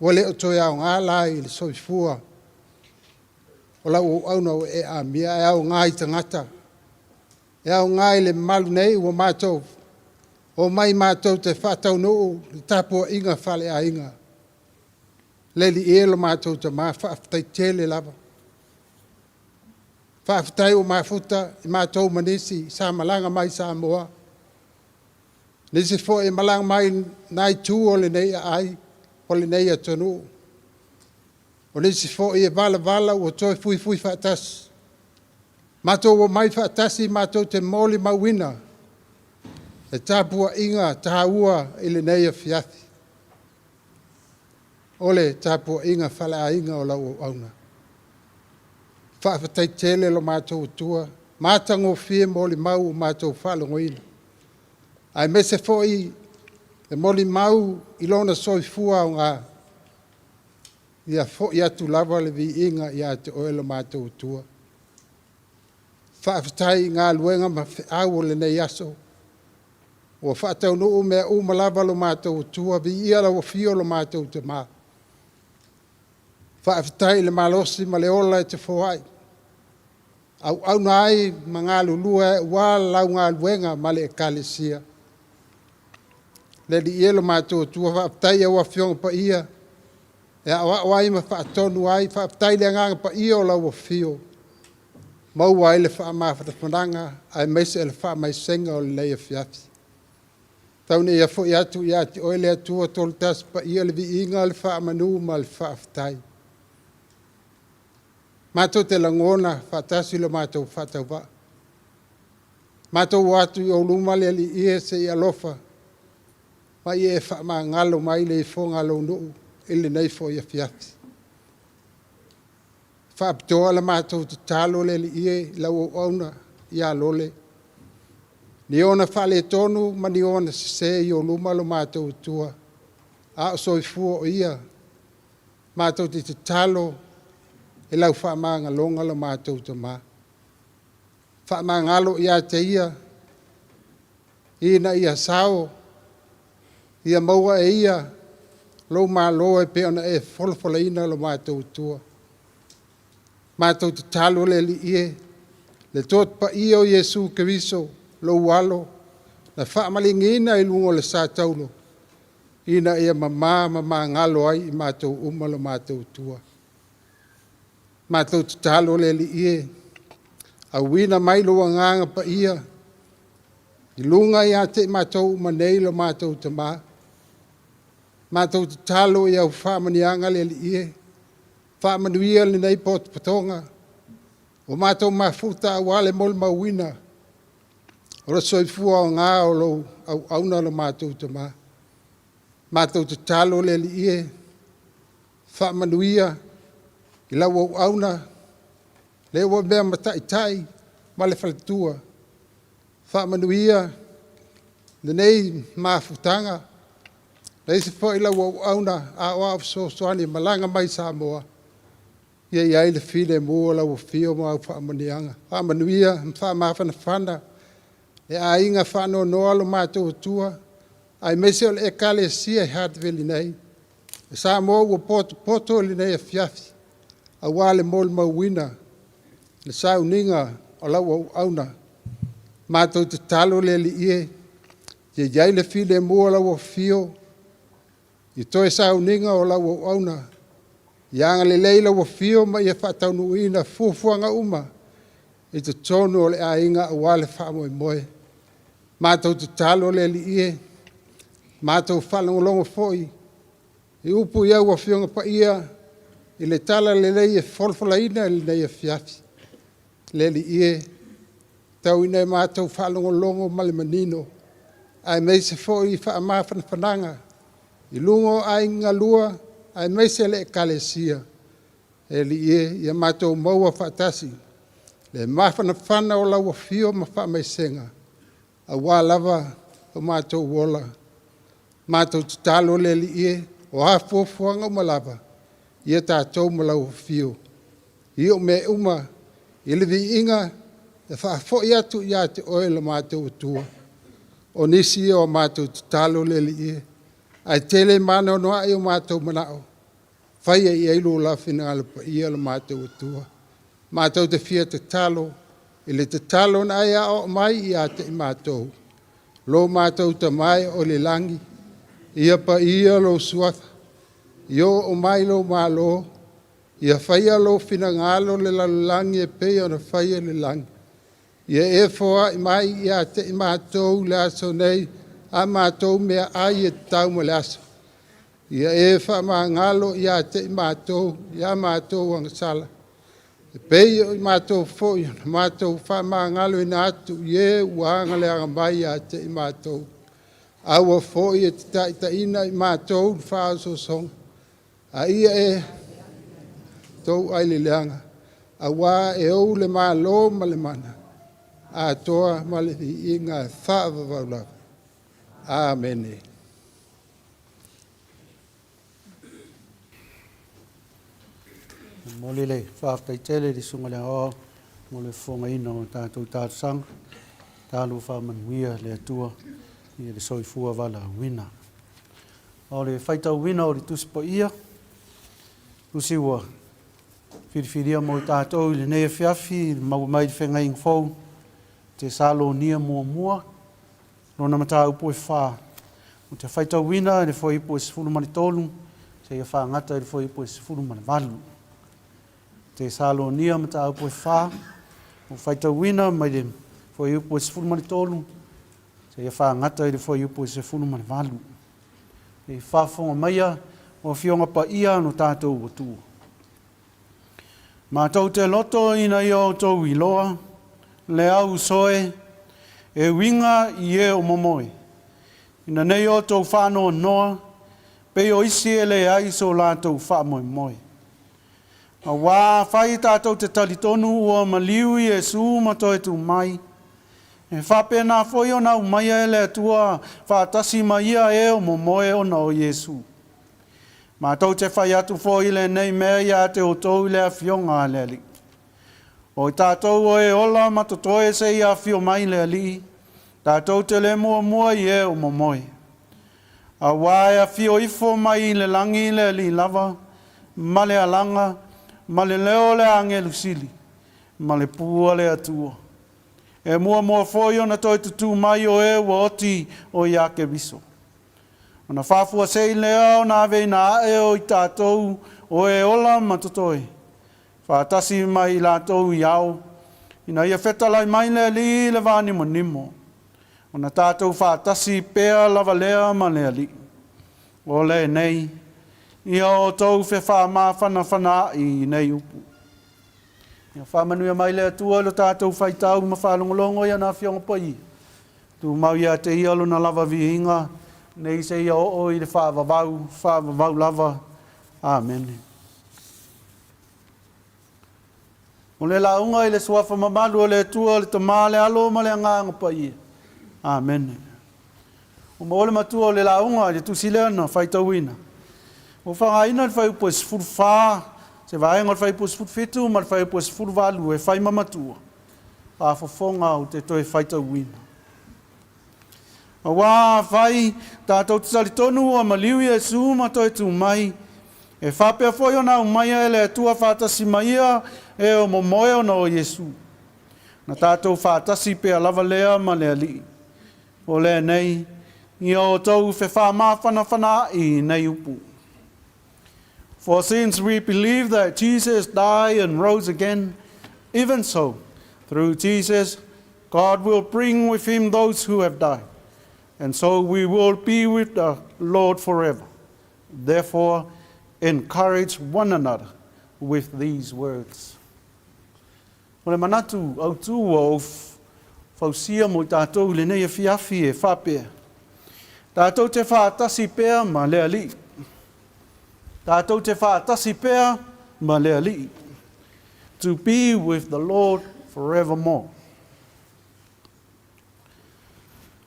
Speaker 15: ua le o toe aoga la i le soifua o lau auauna ua e amia, ae aoga i tagata, e aoga i le mamalu nei ua matou omai matou te faataunuu le tapuaiga faaleaiga. Le Alii e lo matou Tama, faafetai tele lava. Faafetai ua mafuta i matou ma nisi sa malaga mai Samoa, nisi foi e malaga mai na itu o lenei aai, o lenei atunuu, o nisi foi e valavala ua toe fuifui faatasi. Matou omai faatasi matou te molimauina le tapuaiga taua i lenei afiafi, o le tapuaiga faaleaiga o lau auauna. Faafetai tele lo matou Atua, matagofie molimau ua matou faalogoina, aemaise foi le molimau i lona soifua aoga, ia foi atu lava le viiga ia te oe lo matou Atua. Faafetai i galuega ma feau o lenei aso, ua faataunuu mea uma lava lo matou Atua, viia lau afio lo matou Tama. Faafetai i le malosi ma le ola e te foai, auauna ai ma galulue ai aua lau galuega ma le Ekalesia. Le Alii e lo matou Atua, faafetai i au Afioga Paia e aoao ai ma faatonu ai, faafetai i le Agaga Paia o lau afio, maua ai le faamafanafanaga aemaise o le faamaisega o lenei afiafi. Tau ina ia foi atu ia te oe le Atua Toatasi Paia le viiga, le faamanu ma le faafetai. Matou te lagona faatasi lo matou faatauvaa. Matou o atu i ou luma le Alii e se i alofa ma ia e faamagalo mai le ifoga a lou nuu i lenei foi afiafi. E faapitoa la matou tatalo le Alii e i lau auauna ia Lole, ni ona faaletonu ma ni ona sese i ou luma lo matou Atua, a o soifua o ia, matou te tatalo i lau faamagaloga lo matou Tama. Faamagalo ia te ia, ina ia sao, ia maua e ia lou malo e pei ona e folafolaina lo matou Atua. Matou tatalo le Alii e, le Toto Paia o Iesu Keriso, lou Alo, na faamaligiina i luga o le sa taulo, ina ia mama ma magalo ai i matou uma lo matou Atua. Matou tatalo le Alii e, auina mai lou Agaga Paia i luga ia te i matou uma nei lo matou Tama. Matou tatalo i au faamanuiaga le Alii e, faamanuia lenei potopotoga, ua matou mafuta aua le molimauina o le soifua aoga o lou auauna lo matou Tama. Matou tatalo le Alii e, faamanuia i lau auauna, lea ua avea ma taitai ma le faletua. Faamanuia lenei mafutaga, aemaise foi lau auauna aoao fesoasoani e malaga mai Samoa, ia i ai le filemu o lau afio ma au faamanuiaga. Faamanuia ma faamafanafana le aiga faanoanoa lo matou Atua, aemaise o le Ekalesia i Hartville nei. O Samoa ua potopoto i lenei afiafi aua le molimauina le sauniga o lau auauna. Matou tatalo le Alii e, ia i ai le filemu o lau afio i toe sauniga o lau auauna. Ia agalelei lau afio ma ia faataunuuina fuafuaga uma i totonu o le aiga aua le faamoemoe. Matou tatalo le Alii e, matou faalogologo foi i upu i au Afioga Paia i le talalelei e folafolaina i lenei afiafi. Le Alii e, tau ina e matou faalogologo ma le manino, aemaise foi i faamafanafanaga i luga o aiga galua, aemaise le Ekalesia. Le Alii e, ia matou maua faatasi le mafanafana o lau afio ma faamaisega, aua lava lo matou ola. Matou tatalo le Alii e, o a fuafuaga uma lava, ia tatou ma lau afio. I mea uma i le viiga e faafoi atu ia te Oe lo matou Atua. O nisi ia o matou tatalo le Alii e, ae tele ma anoanoai o matou manao, faia i ai lo la finagalo paia lo matou Atua. Matou te fia tatalo i le tatalo na e aoao mai ia te i matou, lo matou Tama e oo i le lagi, ia paia lou suafa, ia oo mai lou Malo, ia faia lou finagalo i le lalolagi e pei ona faia i le lagi. Ia e foai mai ia te i matou i le aso nei a matou meaai e tatau mo le aso. Ia e faamagalo ia te i matou ia matou agasala, e pei o i matou foi na matou faamagaloina atu i e ua agaleaga mai ia te i matou. Aua foi e te taitaiina i matou i le faaosoosoga, a ia e tou ai le leaga, auā e ou le Malo ma le mana, atoa ma le viiga e faavavau lava. Amene.
Speaker 1: Momoli le faafetai tele i le Susuga i le Aoao mo le fofogaina o tatou talosaga. Talo faamanuia le Atua i le soifua valaauina. O le faitauina o le Tusi Paia, tusi ua filifilia mo i tatou i lenei afiafi, maua mai i le Feagaiga Fou, Tesalonia muamua, lona mataupu e 4. Ou te faitauina i le fuaiupu e 13 seia fagata i le fuaiupu e 18. Tesalonia mataupu e 4, ou faitauina mai le fuaiupu e 13 seia fagata i le fuaiupu e 18. E faafofoga maia o Afioga Paia no tatou Atua. Matou te loto ina ia outou iloa le au soe e uiga i e o momoe, ina nei outou faanoanoa pei o isi e leai so latou faamoemoe. Auā afai tatou te talitonu ua maliu Iesu ma toe tu mai, e faapena foi ona aumaia e le Atua faatasi ma ia e o momoe ona o Iesu. Matou te fai atu foi lenei mea ia te outou i le Afioga a le Alii. O i tatou o e ola ma totoe seia afio mai le Alii, tatou te le muamua i e o momoe. Auā e afio ifo mai i le lagi le Alii lava, ma le alaga, ma le leo o le agelu sili, ma le pū a le Atua. E muamua foi ona toe tutū mai o e ua oti o ia Keriso. Ona faafuasei lea ona aveina ae o i tatou o e ola ma totoe, faatasi ma i latou i ao, ina ia fetalai mai le Alii i le vānimonimo, ona tatou faatasi pea lava lea ma le Alii. O lenei, ia outou fefaamafanafanaai i nei upu. Ia faamanuia mai le Atua i lo tatou faitau ma faalogologo i ana Afioga Paia. Tumau ia te ia lona lava viiga, nei seia oo i le faavavau, faavavau lava. Amene. O le lauga i le suafa mamalu o le Atua, le Tama, le Alo ma le Agaga Paia. Amene. Ua maua le matua o le lauga i le tusi lea na faitauina. Ua faaaogaina le fuaiupu e 14, se vaega o le fuaiupu e 17 ma le fuaiupu e 18 e fai ma matua. Faafofoga ou te toe faitauina. Auā afai tatou te talitonu ua maliu Iesu ma toe tu mai, e faapea foi ona aumaia e le Atua faatasi ma ia e o momoe ona o Iesu. Na tatou faatasi pea lava lea ma le Alii. O lenei, ia outou fefaamafanafanaai i nei upu. For since we believe that Jesus died and rose again, even so, through Jesus, God will bring with him those who have died. And so we will be with the Lord forever. Therefore, encourage one another with these words. O le manatu autu ua ou fausia mo i tatou i lenei afiafi e faapea, Tatou te faatasi pea ma le Alii. Tatou te faatasi pea ma le Alii. To be with the Lord forevermore.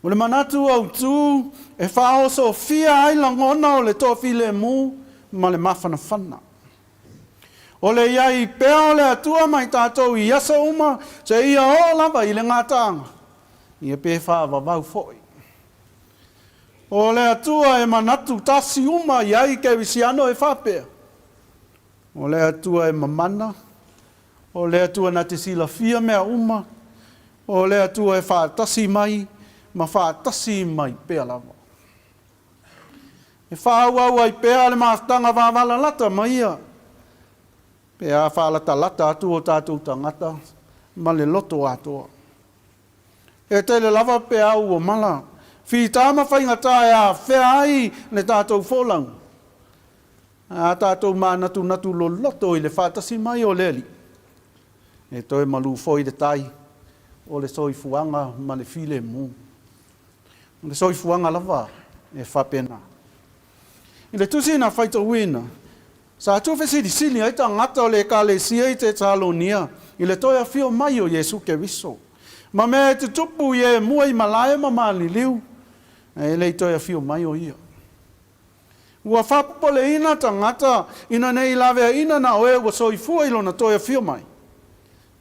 Speaker 1: O le manatu autu e faaosofia ai lagona o le toafilemu ma le mafanafana. O le i ai pea o le Atua ma i tatou i aso uma seia oo lava i le gataaga, ia pe faavavau foi. O le Atua e manatu tasi uma i ai kerisiano e faapea, O le Atua e mamana, o le Atua na te silafia mea uma, o le Atua e faatasi mai ma faatasi mai pea lava. E faaauau ai pea le mafutaga vavalalata ma ia, pe a faalatalata atu o tatou tagata ma le loto atoa. E tele lava peau ua mala, fita ma faigata e afea ai le tatou folauga, a tatou manatunatu loloto i le faatasi mai o le Alii, e toe malū foi le tai o le soifuaga ma le filemu. O le soifuaga lava e faapena. I le tusi na faitauina, sa tuufesilisili ai tagata o le Ekalesia i Tesalonia i le toe afio mai o Iesu Keriso, ma mea e tutupu i e mua i malae ma maliliu, ae le i toe afio mai o Ia. Ua faapopoleina tagata ina ne i laveaiina na o e ua soifua i Lona toe afio mai.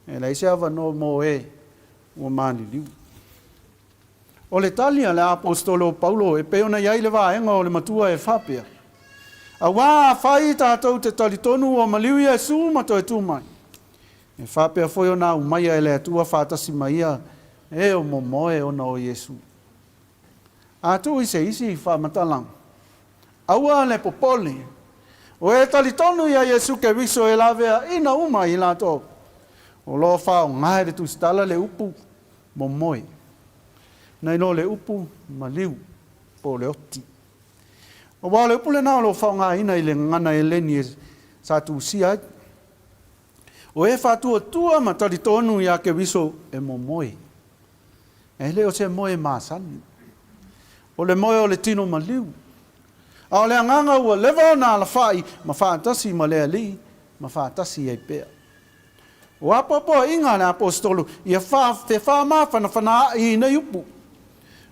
Speaker 1: E leai se avanoa mo e ua maliliu. O le tali a le Aposetolo o Paulo e pei ona i ai le vaega o le matua e faapea, Auā afai tatou te talitonu ua maliu Iesu ma toe tu mai, e faapea foi ona aumaia e le Atua faatasi ma ia e o momoe ona o Iesu. A tuu i se isi faamatalaga, aua le popole, o e talitonu iā Iesu Keriso e laveaina uma i latou o lo o faaaoga e le Tusitala le upu momoe, nai lo le upu maliu po o le oti. Aua o le upu lena o lo o faaaogaina i le gagana Eleni e sa tusia ai. O e faatuatua ma talitonu iā Keriso e momoe. E le o se moe masani. O le moe o le tino maliu. A o le agaga ua leva ona alafaʻi ma faatasi ma le Alii ma faatasi ai pea. O apoapoaiga a le Aposetolo ia fefamafanafana-aʻi i nei upu,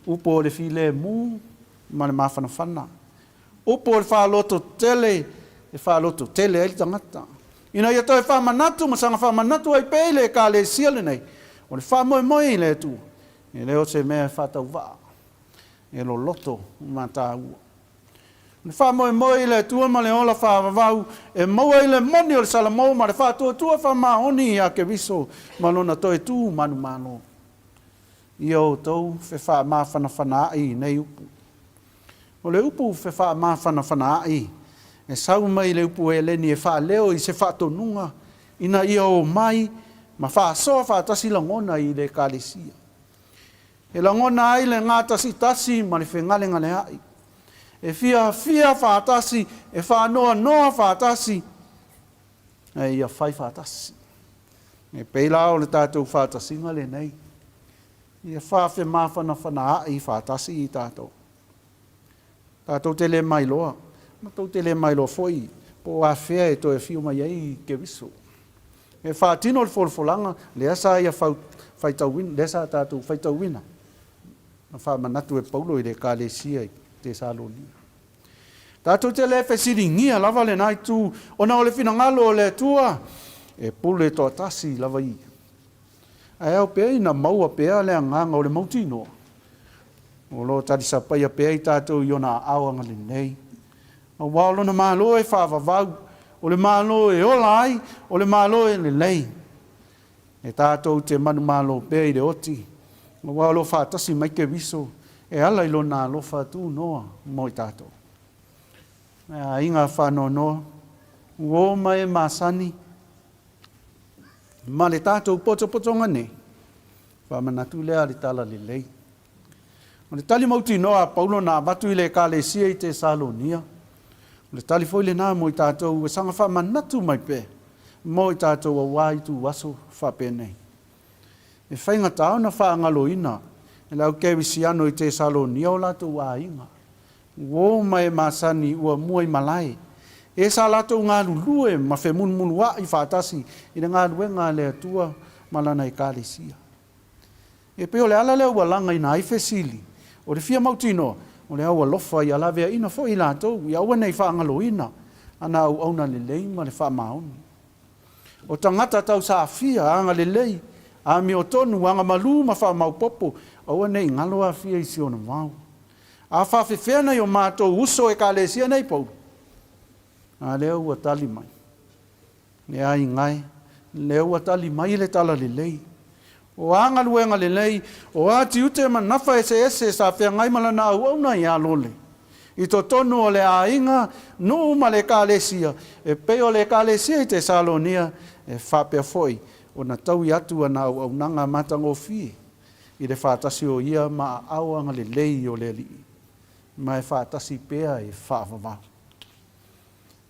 Speaker 1: upu o le filemu ma le mafanafana, upu o le faalototele e faalototele ai le tagata, ina ia toe faamanatu ma saga faamanatu ai pea i le Ekalesia lenei, o le faamoemoe i le Atua, e le o se mea e faatauvaa, e loloto ma taua. O le faamoemoe i le Atua ma le ola faavavau e maua i le moni o le Salamo ma le faatuatua faamaoni iā Keriso ma lona toe tu manumalo. Ia outou fefaamafanafana-aʻi i nei upu. O le upu fefaamafanafana-aʻi e sau mai le upu Heleni e faaleo i se faatonuga ina ia omai ma faasoa faatasi lagona i le Ekalesia. E lagona ai le gatasitasi ma le fegalegaleaʻi. E fiafia faatasi, e faanoanoa faatasi, ae ia fai faatasi. E pei la o le tatou faatasiga lenei, ia faafemafanafanaai faatasi i tatou. Tatou te le mailoa, ma tou te le mailoa foi po o afea e toe afio mai ai Keriso. E faatino le folafolaga lea sa ia faitauina, lea sa tatou faitauina, na faamanatu e Paulo i le Ekalesia i Tesalonia. Tatou te le fesiligia lava lena itu ona o le finagalo o le Atua e pule toatasi lava Ia. Ae ao pea ina maua pea le agaga o le mautinoa o lo o talisapaia pea i tatou i ona aao agalelei. Aua o lona Malo e faavavau, o le Malo e ola ai, o le Malo e lelei. E tatou te manumalo pea i le oti, aua o lo o faatasi mai Keriso e ala i lona alofa tunoa mo i tatou. E aiga faanoanoa, ua o mai e masani ma le tatou potopotoga nei, faamanatu lea a le Talalelei. O le tali mautinoa a Paulo na avatu i le Ekalesia i Tesalonia, o le tali foi lena mo i tatou e saga faamanatu mai pea. mo i tātou auā ituaso faapenei. E faigata ona faagaloina e le au Kerisiano i Tesalonia o latou aiga, uō ma e masani ua mua i malae, e sa latou galulue ma femulimuluaʻi faatasi i le galuega a le Atua ma Lana Ekalesia. E pei o le ala lea ua lagaina ai fesili, o le fia mautinoa, o le au alofa ia laveaina foi i latou, ia aua ne i faagaloina ana auauna lelei ma le faamaoni. O tagata tausafia, agalelei, amiotonu, agamalu ma faamaopopo, aua ne i galo afia i si ona vao. A faafefea nai o matou uso Ekalesia nei, Paulo? A lea ua tali mai. Le aiga e, lea ua tali mai le talalelei. O a galuega lelei, o a tiute ma nafa eseese sa feagai ma lana auauna iā Lole. I totonu o le aiga, nuu ma le Ekalesia, e pei o le Ekalesia i Tesalonia, e faapea foi ona taui atu ana auaunaga matagofie i le faatasi o ia ma aao agalelei o le Alii, ma e faatasi pea e faavavau.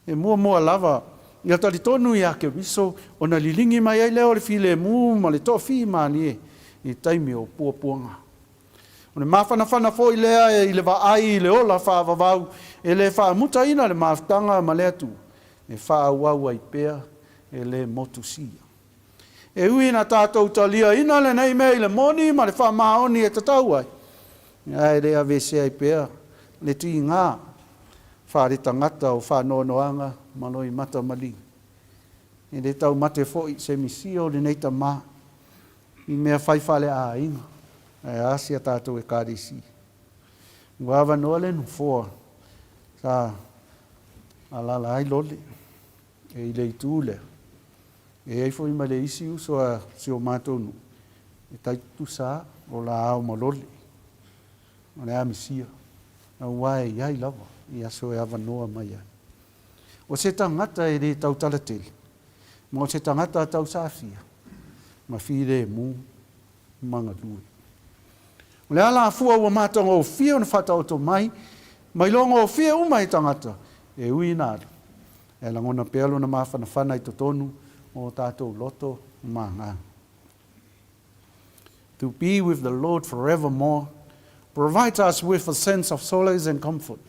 Speaker 1: E muamua lava, ia talitonu iā Keriso ona liligi mai ai lea o le filemu ma le toafimalie i taimi o puapuaga. O le mafanafana foi lea i le vaai i le ola faavavau e le faamutaina le mafutaga ma le Atua e faaauau ai pea e le motusia. E ui ina tatou taliaina lenei mea i le moni ma le faamaoni e tatau ai, ae le aveesea ai pea le tiga faaletagata o faanoanoaga ma loimata maliu. E le taumate foi se misia o lenei tama i mea fai faaleaiga ae a si a tatou Ekalesia. Ua avanoa le nofoa sa alaala ai Lole e i le itu lea. E i ai foi ma le isi uso a si o matou nuu e tai tutusa a o la ao ma Lole. O le amisia, aua e i ai lava i aso e avanoa mai ai. O se tagata e le tautala tele, ma o se tagata tausafia, ma filemu ma galue. O le alafua ua matagofie ona faataoto mai, ma iloagofie uma e tagata, e ui ina alu, ae lagona pea lona mafanafana i totonu o o tatou loto ma agaga. To be with the Lord forevermore provides us with a sense of solace and comfort.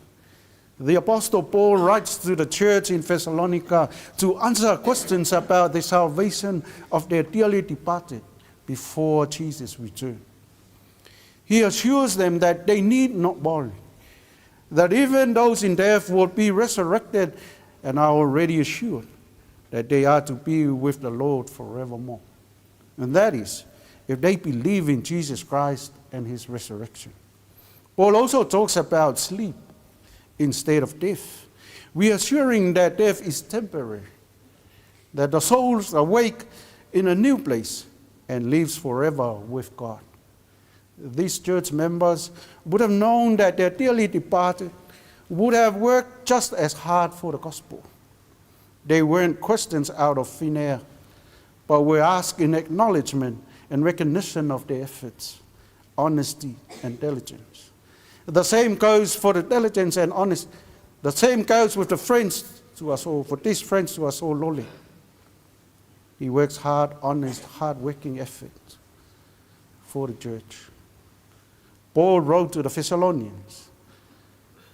Speaker 1: The Apostle Paul writes to the church in Thessalonica to answer questions about the salvation of their dearly departed before Jesus' return. He assures them that they need not worry, that even those in death will be resurrected and are already assured that they are to be with the Lord forevermore. And that is, if they believe in Jesus Christ and his resurrection. Paul also talks about sleep instead of death, reassuring that death is temporary, that the souls awake in a new place and lives forever with God. These church members would have known that their dearly departed would have worked just as hard for the gospel. They weren't questions out of thin air, but were asked in acknowledgement and recognition of their efforts, honesty, and diligence. The same goes for the diligence and honesty. The same goes with the friends to us all, for these friends to us all, lowly. He works hard, honest, hard-working effort for the church. Paul wrote to the Thessalonians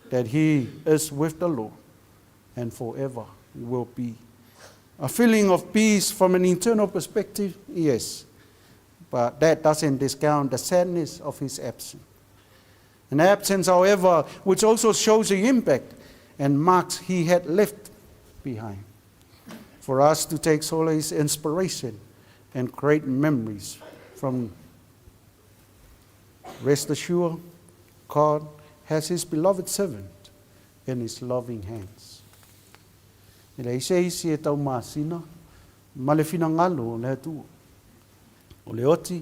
Speaker 1: that he is with the Lord and forever will be. A feeling of peace from an internal perspective, yes, but that doesn't discount the sadness of his absence. An absence, however, which also shows the impact and marks he had left behind. For us to take solace, inspiration, and create memories from. Rest assured, God has his beloved servant in his loving hands. E leai se isi e taumasina ma le finagalo o le Atua. O le oti,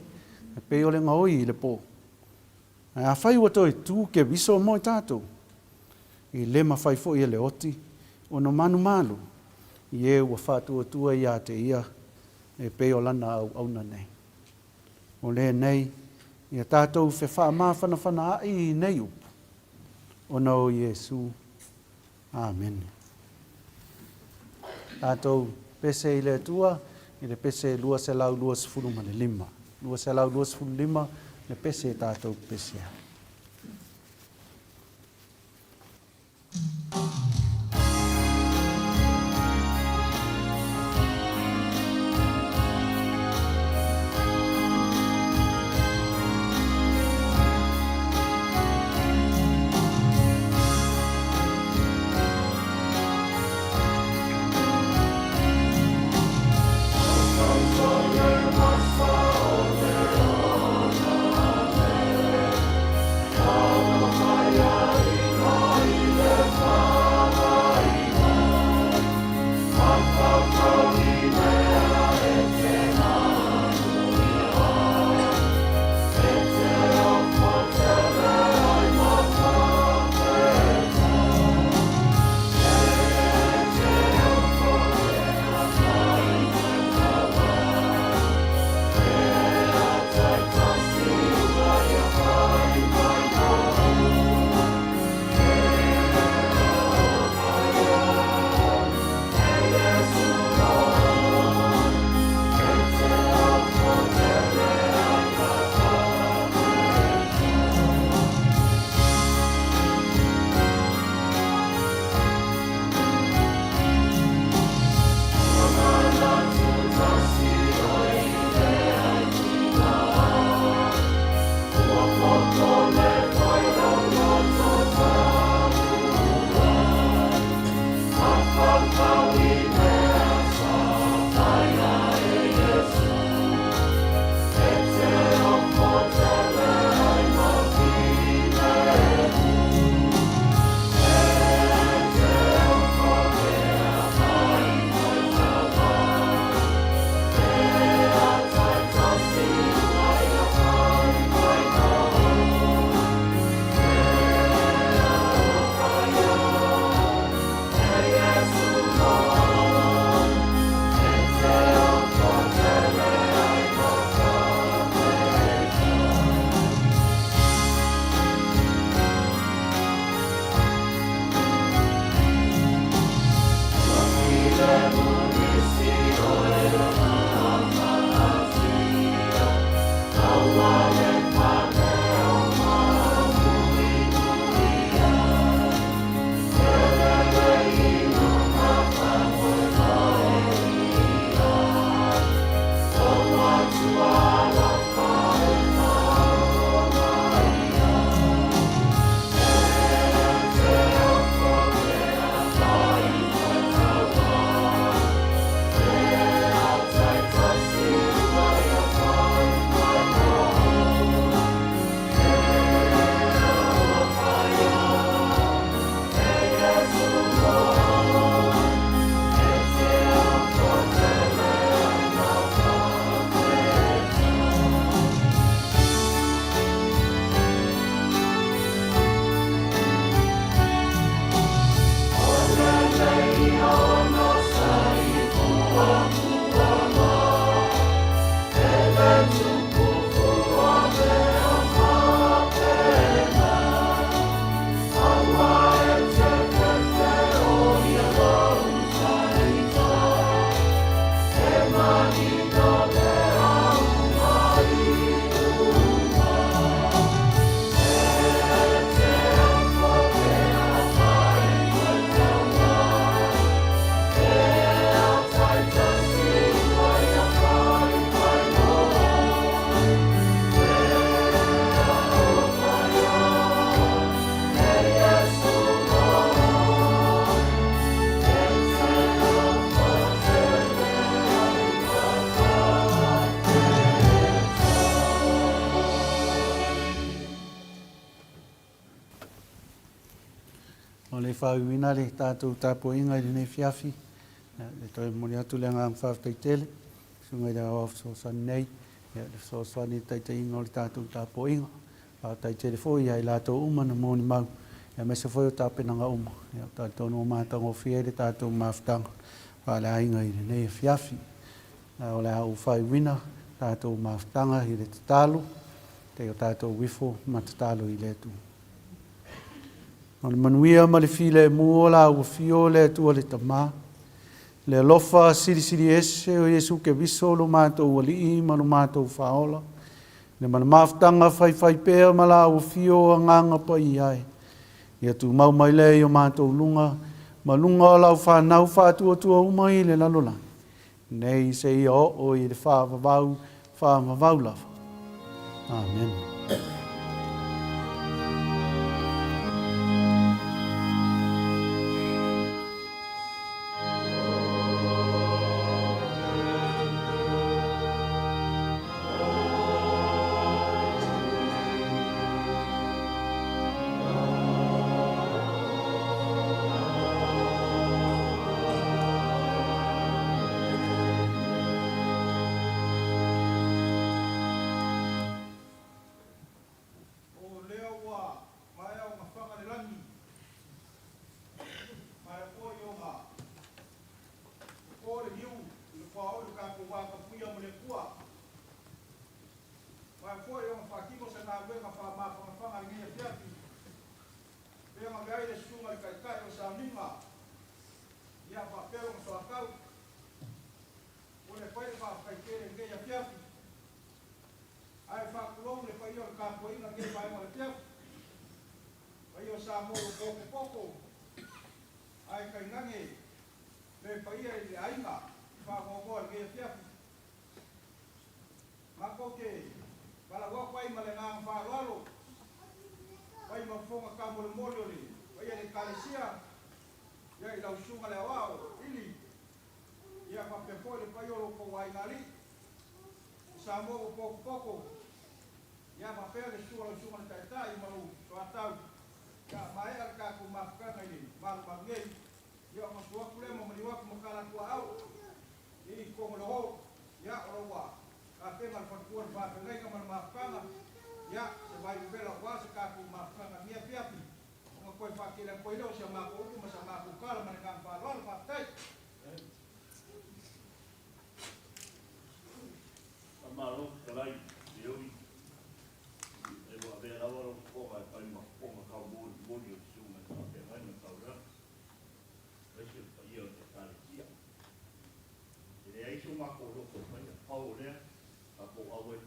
Speaker 1: e pei o le gaoi i le pō. Ae afai ua toe tū Keriso mo i tātou, i le mawhai foi e le oti ona malumalu i e ua whaatuatua iā te ia e pei o lana auauna nei. O lenei, ia tātou whewhaamafanafana ai i nei upu, ona o Iesu. Āmene. Tātou. pese i le Atua i le pese 225. 225 le pese e tatou pese ai. O le faauiina le tatou tapuaiga i lenei afiafi, e toe momoli atu le agaga faafetai tele i Susuga i le Aoao Fesoasoani nei, le fesoasoani i le taitaiga o le tatou tapuaiga. Faafetai tele foi ia i latou uma na molimau, aemaise foi o tapenaga uma, ou te talitonu ua matagofie ai le tatou mafutaga faaleaiga i lenei afiafi. O le a ou faaiuina tatou mafutaga i le tatalo, seia o tatou ifo ma tatalo i le Atua. O le manuia ma le filemu o la ua afio le Atua le Tama, Le alofa silisili ese o Iesu Keriso lo matou Alii ma lo matou Faaola, le ma le mafutaga faifaipea ma la afio o Agaga Paia e, ia tumau mai lea i o matou luga ma luga o lau fanau faatuatua uma i le lalolagi, nei seia oo i le faavavau faavavau lava. Amene.
Speaker 7: O lea ua maea ona faga le lagi, maea foi ona toto le niu i le fuaoi o le tatou va tapuia ma le Atua. Maea foi ona faatino se galuega faamafanafana i lenei afiafi, pei ona avea ai le Susuga i le Taitai o le Sauniga, ia faapea lona soatau. Ua le fai le faafetai tele i lenei afiafi, ae faatulou le paia o le tapuaiga i lenei vaega o le afiafi, paia o Samoa ua potopoto, ae tainane le paia i le aiga faanoanoa i lenei afiafi. Matou te valaau atu ai ma le agaga faaaloalo, fai ma fofoga taumolimoli o le paia o le Ekalesia, ia i lau Susuga le Aoao, Ili, ia faapea foi le paia o lo outou aiga alii, o Samoa ua potopoto, ia faapea le susu o lau Susuga i le Taitai ma lou soatau, ia maea le tatou mafutaga i le malumalu nei, ia ona susu atu lea ma maliu atu ma tala tuaau i totonu o le hall, ia o lo ua tapena le faletua i le faafeagaiga ma le mafutaga, ia se vaivevela aua se tatou mafutaga i lenei afiafi, ona toe faatele atu ai lea o si a matou upu ma sa matou tala ma le agaga faaaloalo. Faafetai.
Speaker 16: Faamalo fetalai e ui e ua avea lava lau fofoga e fai ma fofoga taumolimoli o le susuga i le faafeagaiga taulagi, aemaise o le paia o le Ekalesia. E leai so matou loto e faia, pau o lea, tatou auai.